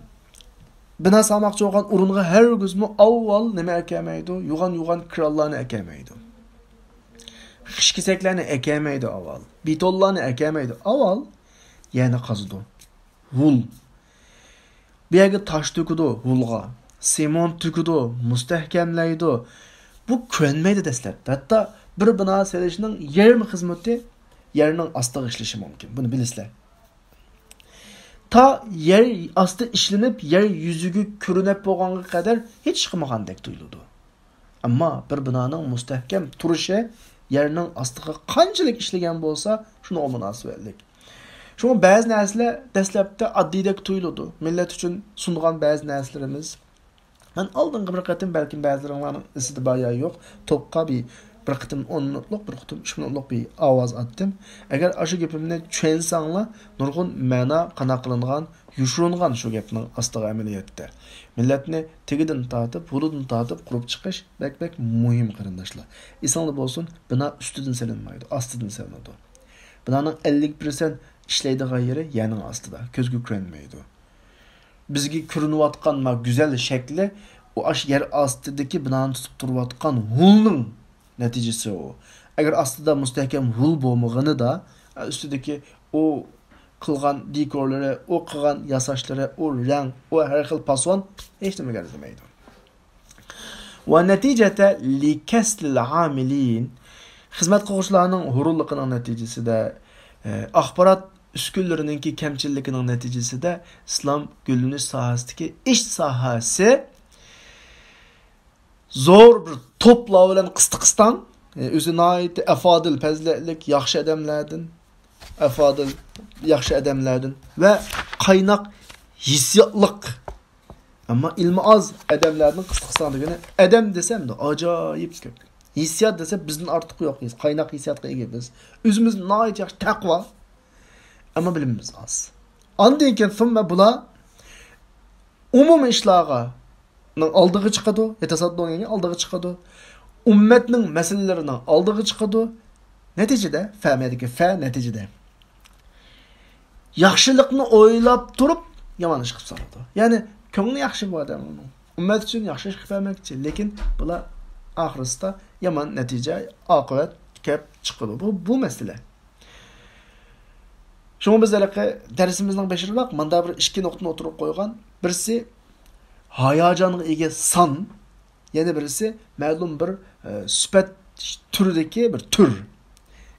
بىنا سالماقچى بولغان ئورۇنغا ھەرگىزمۇ ئاۋۋال نېمە ئەكەلمەيدۇ؟ يوغان-يوغان كرانلارنى ئەكەلمەيدۇ. خىش كېسەكلەرنى ئەكەلمەيدۇ ئاۋۋال. بېتونلارنى ئەكەلمەيدۇ. ئاۋۋال يەرنى قازىدۇ. ھول. بۇ يەرگە تاش تۆكىدۇ، ھولغا. سېمونت تۆكىدۇ، مۇستەھكەملەيدۇ. بۇ كۆنمەيدۇ دەسلەپتە. ھەتتا بىر بىنا سېلىشنىڭ يېرىم خىزمىتى يەرنىڭ ئاستىغا ئىشلىشى مۇمكىن. بۇنى بىلىسىلەر. تا يەر ئاستى ئىشلىنىپ، يەر يۈزىگە كۆرۈنۈپ بولغانغا قەدەر ھېچ ئىش قىلمىغاندەك تۇيۇلىدۇ. ئەمما بىر بىنانىڭ مۇستەھكەم تۇرۇشى يەرنىڭ ئاستىغا قانچىلىك ئىشلىگەن بولسا، شۇنىڭغا مۇناسىۋەتلىك. شۇڭا بەزى نەرسىلەر دەسلەپتە ئاددىيدەك تۇيۇلىدۇ. مىللەت ئۈچۈن سۇنغان بەزى نەرسىلىرىمىز. مەن ئالدىنقى بىر قېتىم، بەلكىم بەزىلىرىڭلارنىڭ ئېسىدە بار يا يوق، توپقا بىر، بىر قېتىم ئون مىنۇتلۇق، بىر قېتىم ئۈچ مىنۇتلۇق بىر ئاۋاز ئاتتىم. ئەگەر ئاشۇ گېپىمنى چۈشەنسەڭلار، نۇرغۇن مەنا قانداق قىلىنغان، يوشۇرۇنغان شۇ گەپنىڭ ئاستىغا ئەمەلىيەتتە. مىللەتنى تېگىدىن تارتىپ، ھولىدىن تارتىپ قۇرۇپ چىقىش بەك، بەك مۇھىم، قېرىنداشلار. ئېسىڭلار بولسۇن، بىنا ئۈستىدىن سېلىنمايدۇ، ئاستىدىن سېلىنىدۇ. بىنانىڭ ئەللىك پىرسەنت ئىشلەيدىغان يېرى يەرنىڭ ئاستىدا، كۆزگە كۆرۈنمەيدۇ. بىزگە كۆرۈنۈۋاتقان ما گۈزەل شەكلى، ئۇ ئاش يەر ئاستىدىكى بىنانى تۇتۇپ تۇرۇۋاتقان ھولنىڭ نەتىجىسى ئۇ. ئەگەر ئاستىدا مۇستەھكەم ھول بولمىغىنىدا، ئۈستىدىكى ئۇ قىلغان دېكورلىرى، ئۇ قىلغان ياساشلىرى، ئۇ رەڭ، ئۇ ھەر خىل پاسون ھېچنېمىگە ئەرزىمەيدۇ. ونتيجة لكسل العاملين، خىزمەت قىلغۇچىلارنىڭ ھۇرۇنلۇقىنىڭ نەتىجىسىدە، ئە، ئاخبارات ئۈسكۈنىلىرىنىڭكى كەمچىللىكىنىڭ نەتىجىسىدە ئىسلام گۈللىنىش ساھەسىدىكى ئىش ساھەسى زور بىر توپلار بىلەن قىستى قىستاڭ، ئە، ئۆزى ناھايىتى ئەفادىل، پەزىلەتلىك، ياخشى ئادەملەردىن، ئەفادىل، ياخشى ئادەملەردىن ۋە قايناق ھېسسىياتلىق. ئەمما ئىلمى ئاز ئادەملەردىن قىستى قىستاڭ دېگىنى، ئادەم دېسە ئەمدى ئاجايىپ كۆپ. ھېسسىيات دېسە بىزدىن ئارتۇق يوق، قايناق ھېسسىياتقا ئىگە بىز. ئۆزىمىز ناھايىتى ياخشى تەقۋا، ئەمما بىلىمىمىز ئاز. ئاندىن كېيىن ثم بۇلار ئومۇمىي ئىشلارغا ئالدىغا چىقىدۇ، يەتەسەددۇ دېگەنگە ئالدىغا چىقىدۇ. ئۈممەتنىڭ مەسىلىلىرىنىڭ ئالدىغا چىقىدۇ. نەتىجىدە، فە مەدىكى فە نەتىجىدە. ياخشىلىقنى ئويلاپ تۇرۇپ يامان ئىش قىلىپ سالىدۇ. يەنى كۆڭلى ياخشى بۇ ئادەمنىڭ. ئۈممەت ئۈچۈن ياخشى ئىش قىلىپ بەرمەكچى. لېكىن بۇلار ئاخىرسىدا يامان نەتىجە، ئاقىۋەت كەپ چىقىدۇ. بۇ، بۇ مەسىلە. شۇڭا بىز ھېلىقى دەرسىمىزنىڭ بېشىدىلا مانا بىر ئىككى نۇقتىنى ئوتتۇرىغا قويغان. بىرسى ھاياجانغا ئىگە سان، يەنە بىرسى مەلۇم بىر، ئە، سۈپەت تۈرىدىكى بىر تۈر.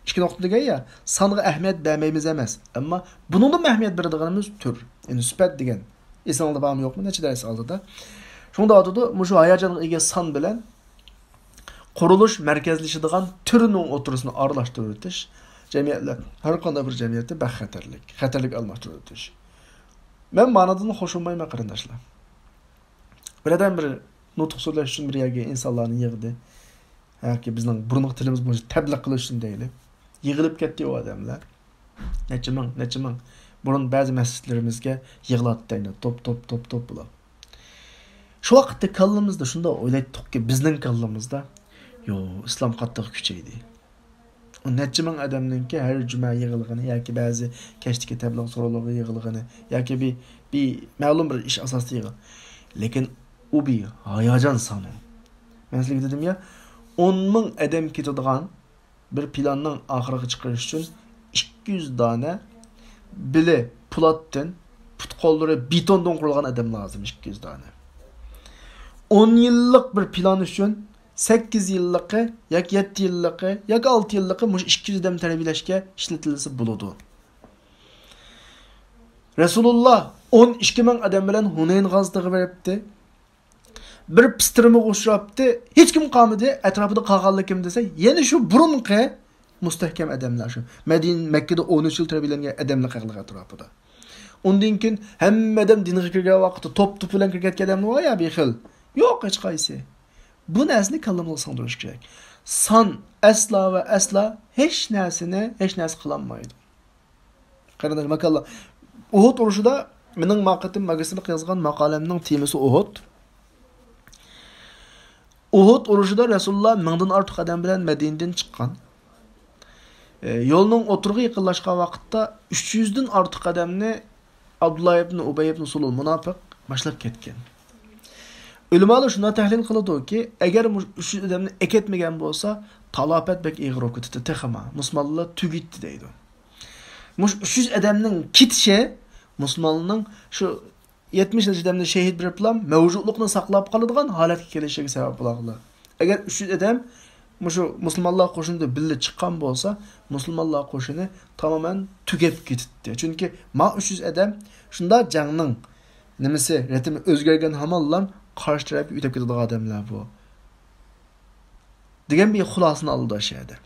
ئىككى نۇقتا دېگەن يا، سانغا ئەھمىيەت بەرمەيمىز ئەمەس، ئەمما بۇنىڭدىنمۇ ئەھمىيەت بېرىدىغىنىمىز تۈر، يەنى سۈپەت دېگەن. ئېسىڭلاردا بارمۇ يوقمۇ، نەچچە دەرس ئالدىدا؟ شۇڭا دەۋاتىدۇ، مۇشۇ ھاياجانغا ئىگە سان بىلەن قۇرۇلۇش مەركەزلىشىدىغان تۈرنىڭ ئوتتۇرىسىنى ئارىلاشتۇرۇۋېتىش. جەمئىيەتلەر، ھەر قانداق بىر جەمئىيەتتە بەك خەتەرلىك، خەتەرلىك ئالماشتۇرۇۋېتىش. مەن مانىدىن خوش بولمايمەن، قېرىنداشلار. بىر ئادەم بىر نۇتۇق سۆزلەش ئۈچۈن بىر يەرگە ئىنسانلارنى يىغدى. ياكى بىزنىڭ بۇرۇنقى تىلىمىز بويىچە تەبلىغ قىلىش ئۈچۈن دەيلى. يىغىلىپ كەتتى ئۇ ئادەملەر. نەچچە مىڭ، نەچچە مىڭ. بۇرۇن بەزى مەسچىتلىرىمىزگە يىغىلاتتى ئەينى. توپ، توپ، توپ، توپ بولۇپ. شۇ ۋاقىتتا كاللىمىزدا شۇنداق ئويلايتتۇقكى، بىزنىڭ كاللىمىزدا، يو، ئىسلام قاتتىق كۈچەيدى. ئۇ نەچچە مىڭ ئادەمنىڭكى ھەر جۈمە يىغىلغىنى ياكى بەزى كەچتىكى تەبلىغ سورۇنلىرىغا يىغىلغىنى ياكى بىر، بىر مەلۇم بىر ئىش ئاساسىدا يىغىل-، لېكىن ئۇ بىر ھاياجان سانى. مەن سىزگە دېدىم يا، ئون مىڭ ئادەم كېتىدىغان بىر پىلاننىڭ ئاخىرىغا چىقىرىش ئۈچۈن ئىككى يۈز دانە بېلى پولاتتىن، پۇت-قوللىرى بېتوندىن قۇرۇلغان ئادەم لازىم، ئىككى يۈز دانە. ئون يىللىق بىر پىلان ئۈچۈن سەككىز يىللىقى ياكى يەتتە يىللىقى ياكى ئالتە يىللىقى مۇشۇ ئىككى يۈز ئادەم تەربىيەلەشكە ئىشلىتىلسە بولىدۇ. رەسۇلۇللا ئون ئىككى مىڭ ئادەم بىلەن ھۇنەين غازىتىغا بېرىپتى. بىر پىستىرمىغا ئۇچراپتى. ھېچكىم قالمىدى. ئەتراپىدا قالغانلار كىم دېسە، يەنە شۇ بۇرۇنقى مۇستەھكەم ئادەملەر شۇ. مەدىنە، مەككىدە ئون ئۈچ يىل تەربىيەلەنگەن ئادەملەر قالغان ئەتراپىدا. ئۇندىن كېيىن ھەممە ئادەم دىنغا كىرگەن ۋاقىتتا توپ-توپ بىلەن كىرگەن ئادەملەر بار يا بىر خىل. يوق ھېچقايسى. بۇ نەرسىنى كاللىمىزغا سىڭدۈرۈش كېرەك. سان ئەسلا ۋە ئەسلا ھېچ نەرسىنى، ھېچ نەرسە قىلالمايدۇ. قېرىنداش ماكانلار، ئۇھۇد ئۇرۇشىدا مېنىڭ ما قېتىم ماگىستىرلىق يازغان ماقالەمنىڭ تېمىسى ئۇھۇد. ئۇھۇد ئۇرۇشىدا رەسۇلۇللا مىڭدىن ئارتۇق ئادەم بىلەن مەدىنىدىن چىققان. ئە، يولنىڭ ئوتتۇرىغا يېقىنلاشقان ۋاقىتتا ئۈچ يۈزدىن ئارتۇق ئادەمنى ئابدۇللا ئىبن ئۇبەي ئىبن سۇلۇل مۇناپىق باشلاپ كەتكەن. ئۆلىمالار شۇنداق تەھلىل قىلىدۇكى، ئەگەر مۇشۇ ئۈچ يۈز ئادەمنى ئەكەتمىگەن بولسا، تالاپەت بەك ئېغىر بولۇپ كېتىدۇ تېخىمۇ. مۇسۇلمانلار تۈگىيتتى دەيدۇ. مۇشۇ ئۈچ يۈز ئادەمنىڭ كېتىشى مۇسۇلمانلارنىڭ شۇ يەتمىش نەچچە ئادەمنى شېھىت بېرىپلا مەۋجۇتلۇقنى ساقلاپ قالىدىغان ھالەتكە كېلىشىگە سەۋەب بولغانلار. ئەگەر ئۈچ يۈز ئادەم مۇشۇ مۇسۇلمانلار قوشۇنىدا بىللە چىققان بولسا، مۇسۇلمانلار قوشۇنى تامامەن تۈگەپ كېتىتتى. چۈنكى ما ئۈچ يۈز ئادەم شۇنداق جەڭنىڭ نېمىسى، رىتىمى ئۆزگەرگەن ھامانلا قارشى تەرەپكە ئۆتۈپ كېتىدىغان ئادەملەر بۇ. دېگەن بىر خۇلاسىنى ئالىدۇ شۇ يەردە.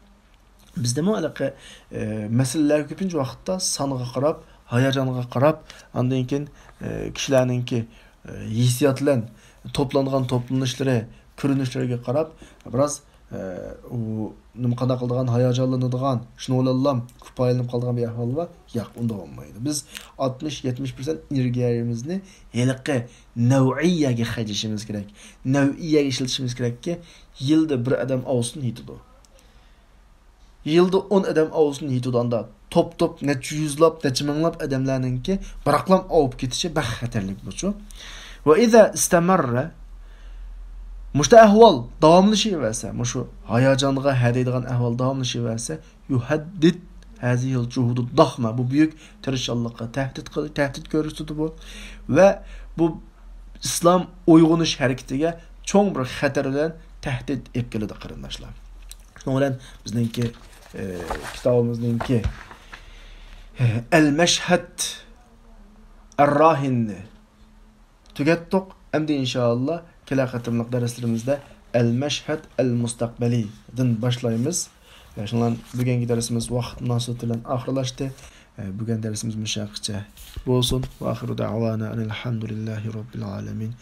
بىزدىمۇ ھېلىقى، ئە، مەسىلىلەر كۆپىنچە ۋاقىتتا سانغا قاراپ، ھاياجانغا قاراپ، ئاندىن كېيىن، ئە، كىشىلەرنىڭكى، ئە، ھېسسىيات بىلەن توپلانغان توپلىنىشلىرى، كۆرۈنۈشلىرىگە قاراپ، بىراز، ئە، ئۇ نېمە قانداق قىلىدىغان، ھاياجانلىنىدىغان، شۇنىڭ بىلەنلا كۇپايىلىنىپ قالىدىغان بىر ئەھۋال بار. ياق، ئۇنداق بولمايدۇ. بىز ئاتمىش، يەتمىش پىرسەنت ئېنېرگىيەمىزنى ھېلىقى نەۋئىيەگە خەجلىشىمىز كېرەك. نەۋئىيەگە ئىشلىتىشىمىز كېرەككى، يىلدا بىر ئادەم ئاۋۇسۇن يېتىدۇ. يىلدا ئون ئادەم ئاۋۇسۇن يېتىدۇ ئاندا. توپ-توپ نەچچە يۈزلاپ، نەچچە مىڭلاپ ئادەملەرنىڭكى بىراقلام ئاۋۇپ كېتىشى بەك خەتەرلىك بۇچۇ. ۋە ئىزا ئىستەمەررە، مۇشۇ ئەھۋال داۋاملىشىۋەرسە، مۇشۇ ھاياجانغا ھەدەيدىغان ئەھۋال داۋاملىشىۋەرسە، يۇھەددىد ھەزىھىل جۇھۇدۇ داخما، بۇ بۈيۈك تىرىشچانلىققا تەھدىت قىل-، تەھدىت كۆرسىتىدۇ بۇ. ۋە بۇ ئىسلام ئويغىنىش ھەرىكىتىگە چوڭ بىر خەتەر بىلەن تەھدىت ئېلىپ كېلىدۇ، قېرىنداشلار. شۇنىڭ بىلەن بىزنىڭكى، ئە، كىتابىمىزنىڭكى، ئە، ئەل مەشھەد ئەر راھىننى تۈگەتتۇق. ئەمدى ئىنشائاللا كېلەر قېتىملىق دەرسلىرىمىزدە ئەل مەشھەد ئەل مۇستەقبەلىدىن باشلايمىز. شۇنىڭ بىلەن بۈگۈنكى دەرسىمىز ۋاقىت مۇناسىۋىتى بىلەن ئاخىرلاشتى. بۈگۈن دەرسىمىز مۇشۇ يەرگىچە بولسۇن. ۋە ئاخىرۇ دەئۋانا ئەنىل ھەمدۇلىللاھى رەببىل ئالەمىن.